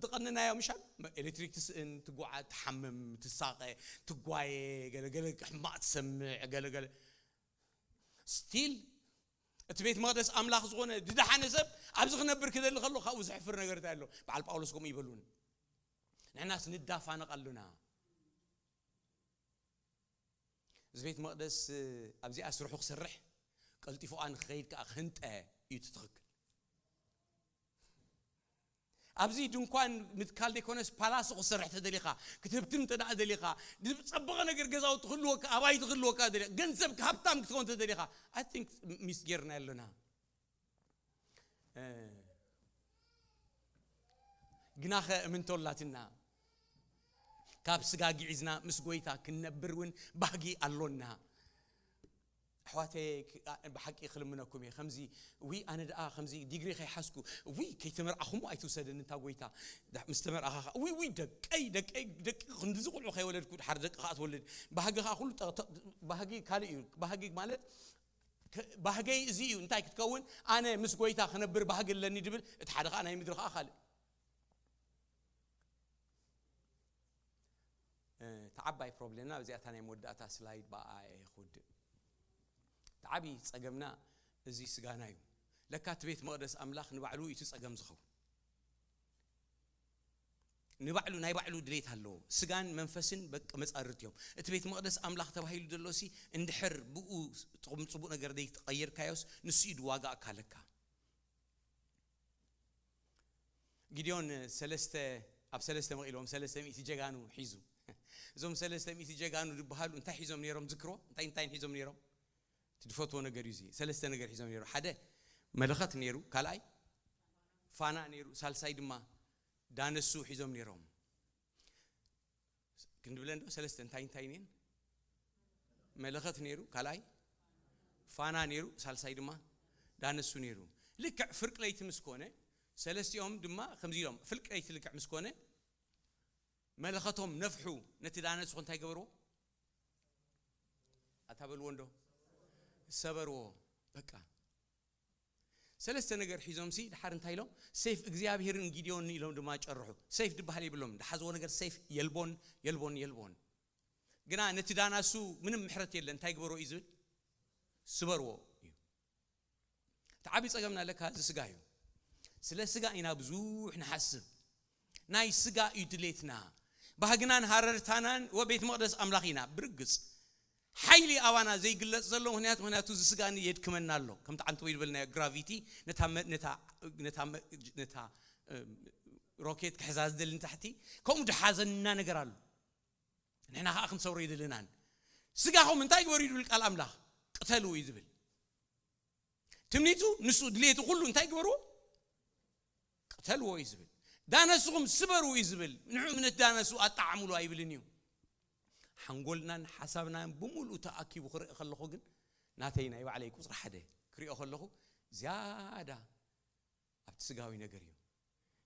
ዝቐነናዮ ምሻል? ኤሌክትሪክ ትስእን፣ ትጓዓ፣ ትሓምም፣ ትሳቐ፣ ትጓየ፣ ገለገለ ሕማቕ ትሰምዕ፣ ገለገለ። ስቲል እቲ ቤት መቕደስ ኣምላኽ ዝኾነ ድደሓነ ሰብ ኣብዚ ክነብር ክደሊ ከሎ ካብኡ ዘሕፍር ነገር እንታይ ኣሎ? በዓል ጳውሎስ ከምኡ ይበሉን። ንሕናስ ንዳፋነቕ ኣሉና። እዚ ቤት መቕደስ፣ እ፣ ኣብዚኣ ስርሑ ክሰርሕ፣ ቀልጢፉ ንክኸይድ ከኣ ክህንጠ እዩ እቲ ትኽክል። ኣብዚ ድንኳን ምትካል ዘይኮነስ ፓላስ ክሰርሕ ተደሊኻ፣ ክትህብትም እንተ ደኣ ደሊኻ፣ ዝጸበቐ ነገር ገዛውቲ ክህልወካ፣ ኣባይቲ ክህልወካ ደሊኻ፣ ገንዘብ ሃብታም ክትኮን ተደሊኻ፣ I think ሚስ ጌርና ኣለና። እ፣ ግናኸ እምንቶ ኣላትና። ካብ ስጋ ግዒዝና ምስ ጎይታ ክንነብር እውን ባህጊ ኣሎና። ኣሕዋተይ፣ ክ-፣ ኣ-፣ ብሓቂ ክልምነኩም እየ። ከምዚ፣ "ውይ፣ ኣነ ደኣ ከምዚ ዲግሪ ከይሓዝኩ፣ ውይ፣ ከይተመርዓኹሞ ኣይትውሰደኒ እታ ጎይታ። ዳ-፣ ምስ ተመርዓኻ ኸ-፣ ውይ፣ ውይ፣ ደቀይ፣ ደቀይ፣ ደቂ ክንድዚ ቁልዑ ከይወለድኩ፣ ድሓር ደቂ ከኣ ትወልድ። ባህጊ ከኣ ኩሉ ጠ-፣ ተ-፣ ባህጊ ካልእ እዩ። ባህጊ ማለት፣ ከ-፣ ባህገይ እዚ እዩ። እንታይ ክትከውን? ኣነ ምስ ጎይታ ክነብር ባህጊ ኣለኒ" ድብል፣ እቲ ሓደ ከኣ ናይ ምድሪ ከኣ ካልእ። እ፣ እቲ ዓባይ ፕሮብሌምና፣ እዚኣ እታ ናይ መወዳእታ ስላይድ ብኣኣ እየ ክውድእ። እቲ ዓብዪ ጸገምና እዚ ስጋና እዩ። ለካ እቲ ቤት መቕደስ ኣምላኽ ንባዕሉ እዩ እቲ ጸገም ዝኸውን። ንባዕሉ፣ ናይ ባዕሉ ድሌት ኣለዎ። ስጋን መንፈስን በቃ መጻርርቲ እዮም። እቲ ቤት መቕደስ ኣምላኽ ተባሂሉ ዘሎ ሲ እንድሕር ብኡ ጥቕም ጽቡቕ ነገር ዘይተቐየርካዮስ ንሱ እዩ ድዋጋእካ ለካ። ጊድዮን ሰለስተ፣ ኣብ ሰለስተ መቒሎም ሰለስተ ሚእቲ ጀጋኑ ሒዙ። እዞም ሰለስተ ሚእቲ ጀጋኑ ዝበሃሉ እንታይ ሒዞም ነይሮም? ዝክሮ እንታይ እንታይ ሒዞም ነይሮም? እቲ ድፈትዎ ነገር እዩ እዚ። ሰለስተ ነገር ሒዞም ነይሮም። ሓደ መለኸት ነይሩ፣ ካልኣይ ፋና ነይሩ፣ ሳልሳይ ድማ ዳነሱ ሒዞም ነይሮም። ክንድብለን ዶ? ሰለስተ እንታይ እንታይ ነን? መለኸት ነይሩ፣ ካልኣይ ፋና ነይሩ፣ ሳልሳይ ድማ ዳነሱ ነይሩ። ልክዕ ፍርቂ ለይቲ ምስ ኮነ፣ ሰለስቲኦም ድማ ከምዚ ኢሎም፣ ፍርቂ ለይቲ ልክዕ ምስ ኮነ፣ መለኸቶም ነፍሑ፣ ነቲ ዳነሱ እንታይ ገበርዎ? ኣታ በልዎ እንዶ፣ ሰበርዎ። በቃ ሰለስተ ነገር ሒዞም ሲ ድሓር እንታይ ኢሎም? ሰይፍ እግዚኣብሄርን ጊድዮን ኢሎም ድማ ጨርሑ። ሰይፍ ድበሃል የብሎም፣ ድሓዝዎ ነገር ሰይፍ የልቦን፣ የልቦን፣ የልቦን። ግና ነቲ ዳናሱ ምንም ምሕረት የለን። እንታይ ግበሮ እዩ ዝብል? ስበርዎ እዩ። እቲ ዓብዪ ጸገምና ለካ እዚ ስጋ እዩ። ስለ ስጋ ኢና ብዙሕ ንሓስብ። ናይ ስጋ እዩ ድሌትና። ባህግናን ሃረርታናን ወቤት መቕደስ ኣምላኽ ኢና። ብርግጽ ሓይሊ ኣባና ዘይግለጽ ዘሎ ምኽንያት፣ ምኽንያቱ እዚ ስጋኒ የድክመና ኣሎ። ከምቲ ዓንተቦ ይበልናዮ ግራቪቲ ነታ መ-፣ ነታ፣ ነታ መ-፣ ነታ፣ እ፣ ሮኬት ክሕዛ ዝደሊ ንታሕቲ፣ ከምኡ ድሓዘና ነገር ኣሎ። ንሕና ከዓ ክንሰብሮ ይደልናን። ስጋኹም እንታይ ግበሩ እዩ ዝብል ቃል ኣምላኽ? ቅተልዎ እዩ ዝብል። ትምኒቱ ንሱ ድሌቱ ኩሉ እንታይ ግበርዎ? ቅተልዎ እዩ ዝብል። ዳነስኹም ስበሩ እዩ ዝብል። ንዑ እምነት ዳነሱ ኣጣዓምሉ ኣይብልን እዩ። ሓንጎልናን ሓሳብናን ብምሉኡ ተኣኪቡ ክርኢ ከለኹ ግን ናተይ ናይ ባዕለይ ቁፅሪ ሓደ ክሪኦ ከለኹ ዝያዳ ኣብቲ ስጋዊ ነገር እዩ።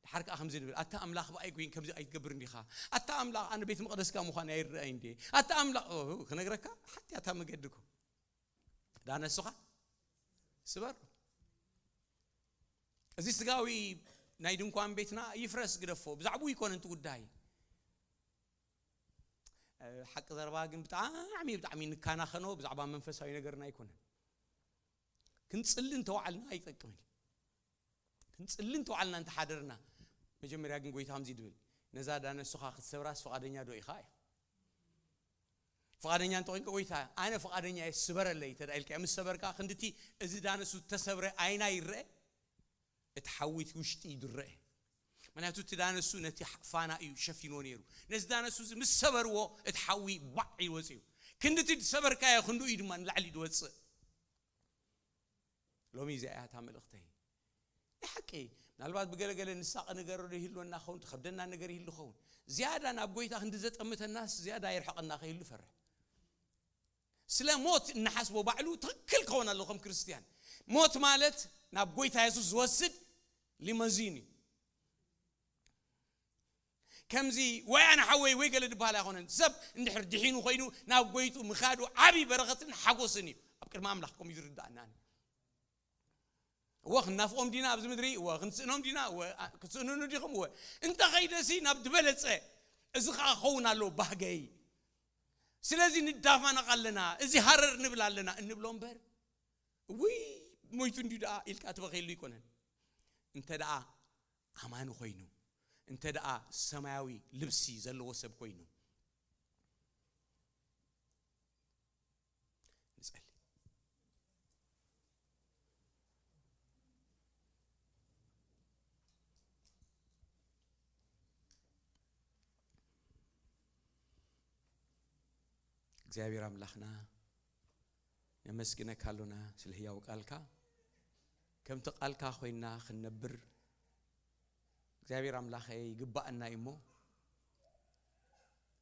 ድሓር ከዓ ከምዚ ንብል፣ ኣታ ኣምላኽ ብኣይ ኮይን ከምዚ ኣይትገብር እንዲኻ? ኣታ ኣምላኽ ኣነ ቤት መቕደስካ ምዃን ኣይረኣይ እንዴ? ኣታ ኣምላኽ ኦ፣ ክነግረካ ሓትያ እታ መገዲ እኮ ዳነሱኻ ስበር። እዚ ስጋዊ ናይ ድንኳን ቤትና ይፍረስ ግደፎ፣ ብዛዕባኡ ይኮነ እንት ጉዳይ። እ፣ ሓቂ ዘረባ ግን ብጣዕሚ ብጣዕሚ ንካናኸኖ ብዛዕባ መንፈሳዊ ነገርና ኣይኮነን። ክንጽሊ እንተዋዕልና ኣይጠቅምን። ክንጽሊ እንተዋዕልና እንተሓደርና፣ መጀመርያ ግን ጎይታ ከምዚ ድብል፣ ነዛ ዳነሱኻ ክትሰብራስ ፍቓደኛ ዶ ኢኻ? እያ ፍቓደኛ እንተኾይንካ፣ ጎይታ ኣነ ፍቓደኛ እየ፣ ስበረለይ ተዳ ኢልካ ምስ ሰበርካ፣ ክንድቲ እዚ ዳነሱ ተሰብረ ኣይና ይረአ፣ እቲ ሓዊ እቲ ውሽጢ እዩ ዝረአ። ምክንያቱ እቲ ዳነሱ ነቲ ፋና እዩ ሸፊንዎ ነይሩ። ነዚ ዳነሱ እዚ ምስ ሰበርዎ፣ እቲ ሓዊ ባዕ ይወፅ እዩ። ክንድቲ ዝሰበርካዮ ክንዱ እዩ ድማ ንላዕሊ ዝወፅእ። ሎሚ እዚኣ እያ እታ መልእኽተይ። ናይ ሓቂ ምናልባት ብገለገለ ንሳቐ ነገር ዶ ይህልወና ኸውን፣ ትኸብደና ነገር ይህሉ ኸውን። ዝያዳ ናብ ጎይታ ክንዲ ዘጠምተናስ ዝያዳ የርሕቐና ከይህሉ ፈርሕ። ስለ ሞት እንሓስቦ ባዕሉ ትኽክል ክኸውን ኣለዎ ከም ክርስትያን። ሞት ማለት ናብ ጎይታ የሱስ ዝወስድ ሊመዚን እዩ። ከምዚ ወይ ኣነ ሓወይ ወይ ገለ ዝበሃል ኣይኮነን። ሰብ እንድሕር ድሒኑ ኮይኑ ናብ ጎይቱ ምኻዱ ዓብዪ በረኸትን ሓጎስን እዩ። ኣብ ቅድሚ ኣምላኽ ከምኡ እዩ ዝርዳእና። እወ ክንናፍቖም ዲና ኣብዚ ምድሪ? እወ ክንስእኖም ዲና? እወ ኣ-፣ ክትስእኑኒ ዲኹም? እወ እንተ ኸይደሲ ናብ ዝበለጸ፣ እዚ ኸዓ ክኸውን ኣለዎ ባህገይ። ስለዚ ንዳፋነቕ ኣለና፣ እዚ ሃረር ንብል ኣለና እንብሎ እምበር፣ ውይ ሞይቱ እንዲዩ ደኣ ኢልካ ትበኸየሉ ኣይኮነን። እንተ ደኣ ኣማኒ ኮይኑ፣ እንተ ደኣ ሰማያዊ ልብሲ ዘለዎ ሰብ ኮይኑ። ንጸሊ። እግዚኣብሔር ኣምላኽና ነመስግነካ ኣሎና ስለ ህያው ቃልካ። ከምቲ ቃልካ ኮይንና ክንነብር እግዚኣብሔር ኣምላኸ ይግባኣና እዩ እሞ፣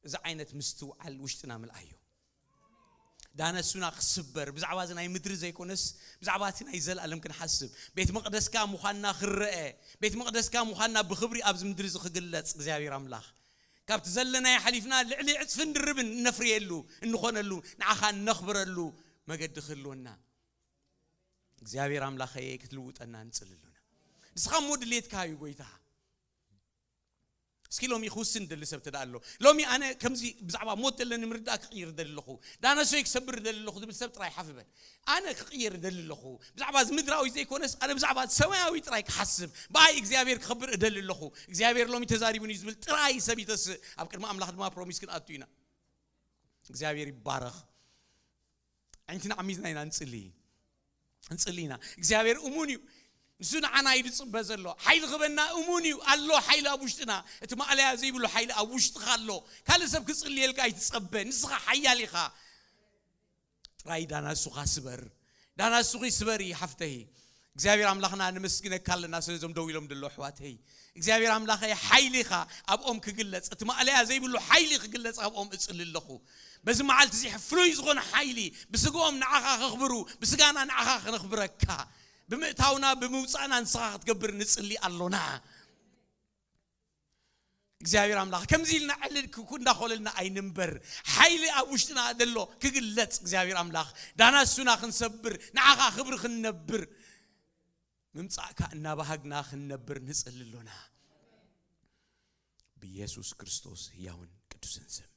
እዚ ዓይነት ምስትውዓል ውሽጥና ምልኣዮ። ዳነሱና ክስበር፣ ብዛዕባ እዚ ናይ ምድሪ ዘይኮነስ፣ ብዛዕባ እቲ ናይ ዘለኣለም ክንሓስብ። ቤት መቕደስካ ምዃንና ክረአ፣ ቤት መቕደስካ ምዃንና ብኽብሪ ኣብዚ ምድሪ እዚ ክግለጽ፣ እግዚኣብሔር ኣምላኽ። ካብቲ ዘለናዮ ሓሊፍና ልዕሊ ዕጽፍን ድርብን እነፍርየሉ፣ እንኾነሉ፣ ንዓኻ እነኽብረሉ መገዲ ክህልወና። እግዚኣብሔር ኣምላኸየ ክትልውጠና ንጽሊ ኣሎና። ንስኻ እሞ ድሌትካ እዩ ጎይታ። እስኪ ሎሚ ክውስን ደሊ ሰብ ተደኣ ኣሎ። ሎሚ ኣነ ከምዚ ብዛዕባ ሞት ዘለኒ ምርዳእ ክቕይር ደሊ ኣለኹ። ዳነሶይ ክሰብር ደሊ ኣለኹ ዝብል ሰብ ጥራይ ሓፍ በል። ኣነ ክቕየር ደሊ ኣለኹ። ብዛዕባ እዚ ምድራዊ ዘይኮነስ ኣነ ብዛዕባ ሰማያዊ ጥራይ ክሓስብ፣ ብኣይ እግዚኣብሔር ክኸብር እደሊ ኣለኹ። እግዚኣብሔር ሎሚ ተዛሪቡኒ እዩ ዝብል ጥራይ ሰብ ይተስእ። ኣብ ቅድሚ ኣምላኽ ድማ ፕሮሚስ ክንኣቱ ኢና። እግዚኣብሔር ይባረኽ። ዓይንትና ዓሚትና ኢና ንጽሊ። ንጽሊ ኢና። እግዚኣብሔር እሙን እዩ። ንሱ ንዓና እዩ ዝጽበ ዘሎ። ሓይሊ ክበና እሙን እዩ። ኣሎ ሓይሊ ኣብ ውሽጥና። እቲ ማእለያ ዘይብሉ ሓይሊ ኣብ ውሽጥኻ ኣሎ። ካልእ ሰብ ክጽልየልካ ኣይትጸበ። ንስኻ ሓያል ኢኻ። ጥራይ ዳናሱኻ ስበር። ዳናሱኺ ስበሪ ሓፍተይ። እግዚኣብሔር ኣምላኽና ንምስግነካ ኣለና። ስለዞም ደው ኢሎም ደሎ ኣሕዋተይ እግዚኣብሔር ኣምላኸይ ሓይሊኻ ኣብኦም ክግለጽ፣ እቲ ማእለያ ዘይብሉ ሓይሊ ክግለጽ ኣብኦም እጽሊ ኣለኹ። በዚ መዓልቲ እዚ ፍሉይ ዝኾነ ሓይሊ ብስግኦም ንዓኻ ከኽብሩ፣ ብስጋና ንዓኻ ከነኽብረካ፣ ብምእታውና ብምውፃእና ንስኻ ክትገብር ንጽሊ ኣሎና። እግዚኣብሔር ኣምላኽ ከምዚ ኢልና ዕልል ክኩ እንዳኾለልና ኣይንንበር። ሓይሊ ኣብ ውሽጥና ዘሎ ክግለጽ እግዚኣብሔር ኣምላኽ ዳና እሱና ክንሰብር፣ ንዓኻ ክብሪ ክንነብር፣ ምምጻእካ እናባሃግና ክንነብር ንጽሊ ኣሎና። ብኢየሱስ ክርስቶስ ህያውን ቅዱስን ስም።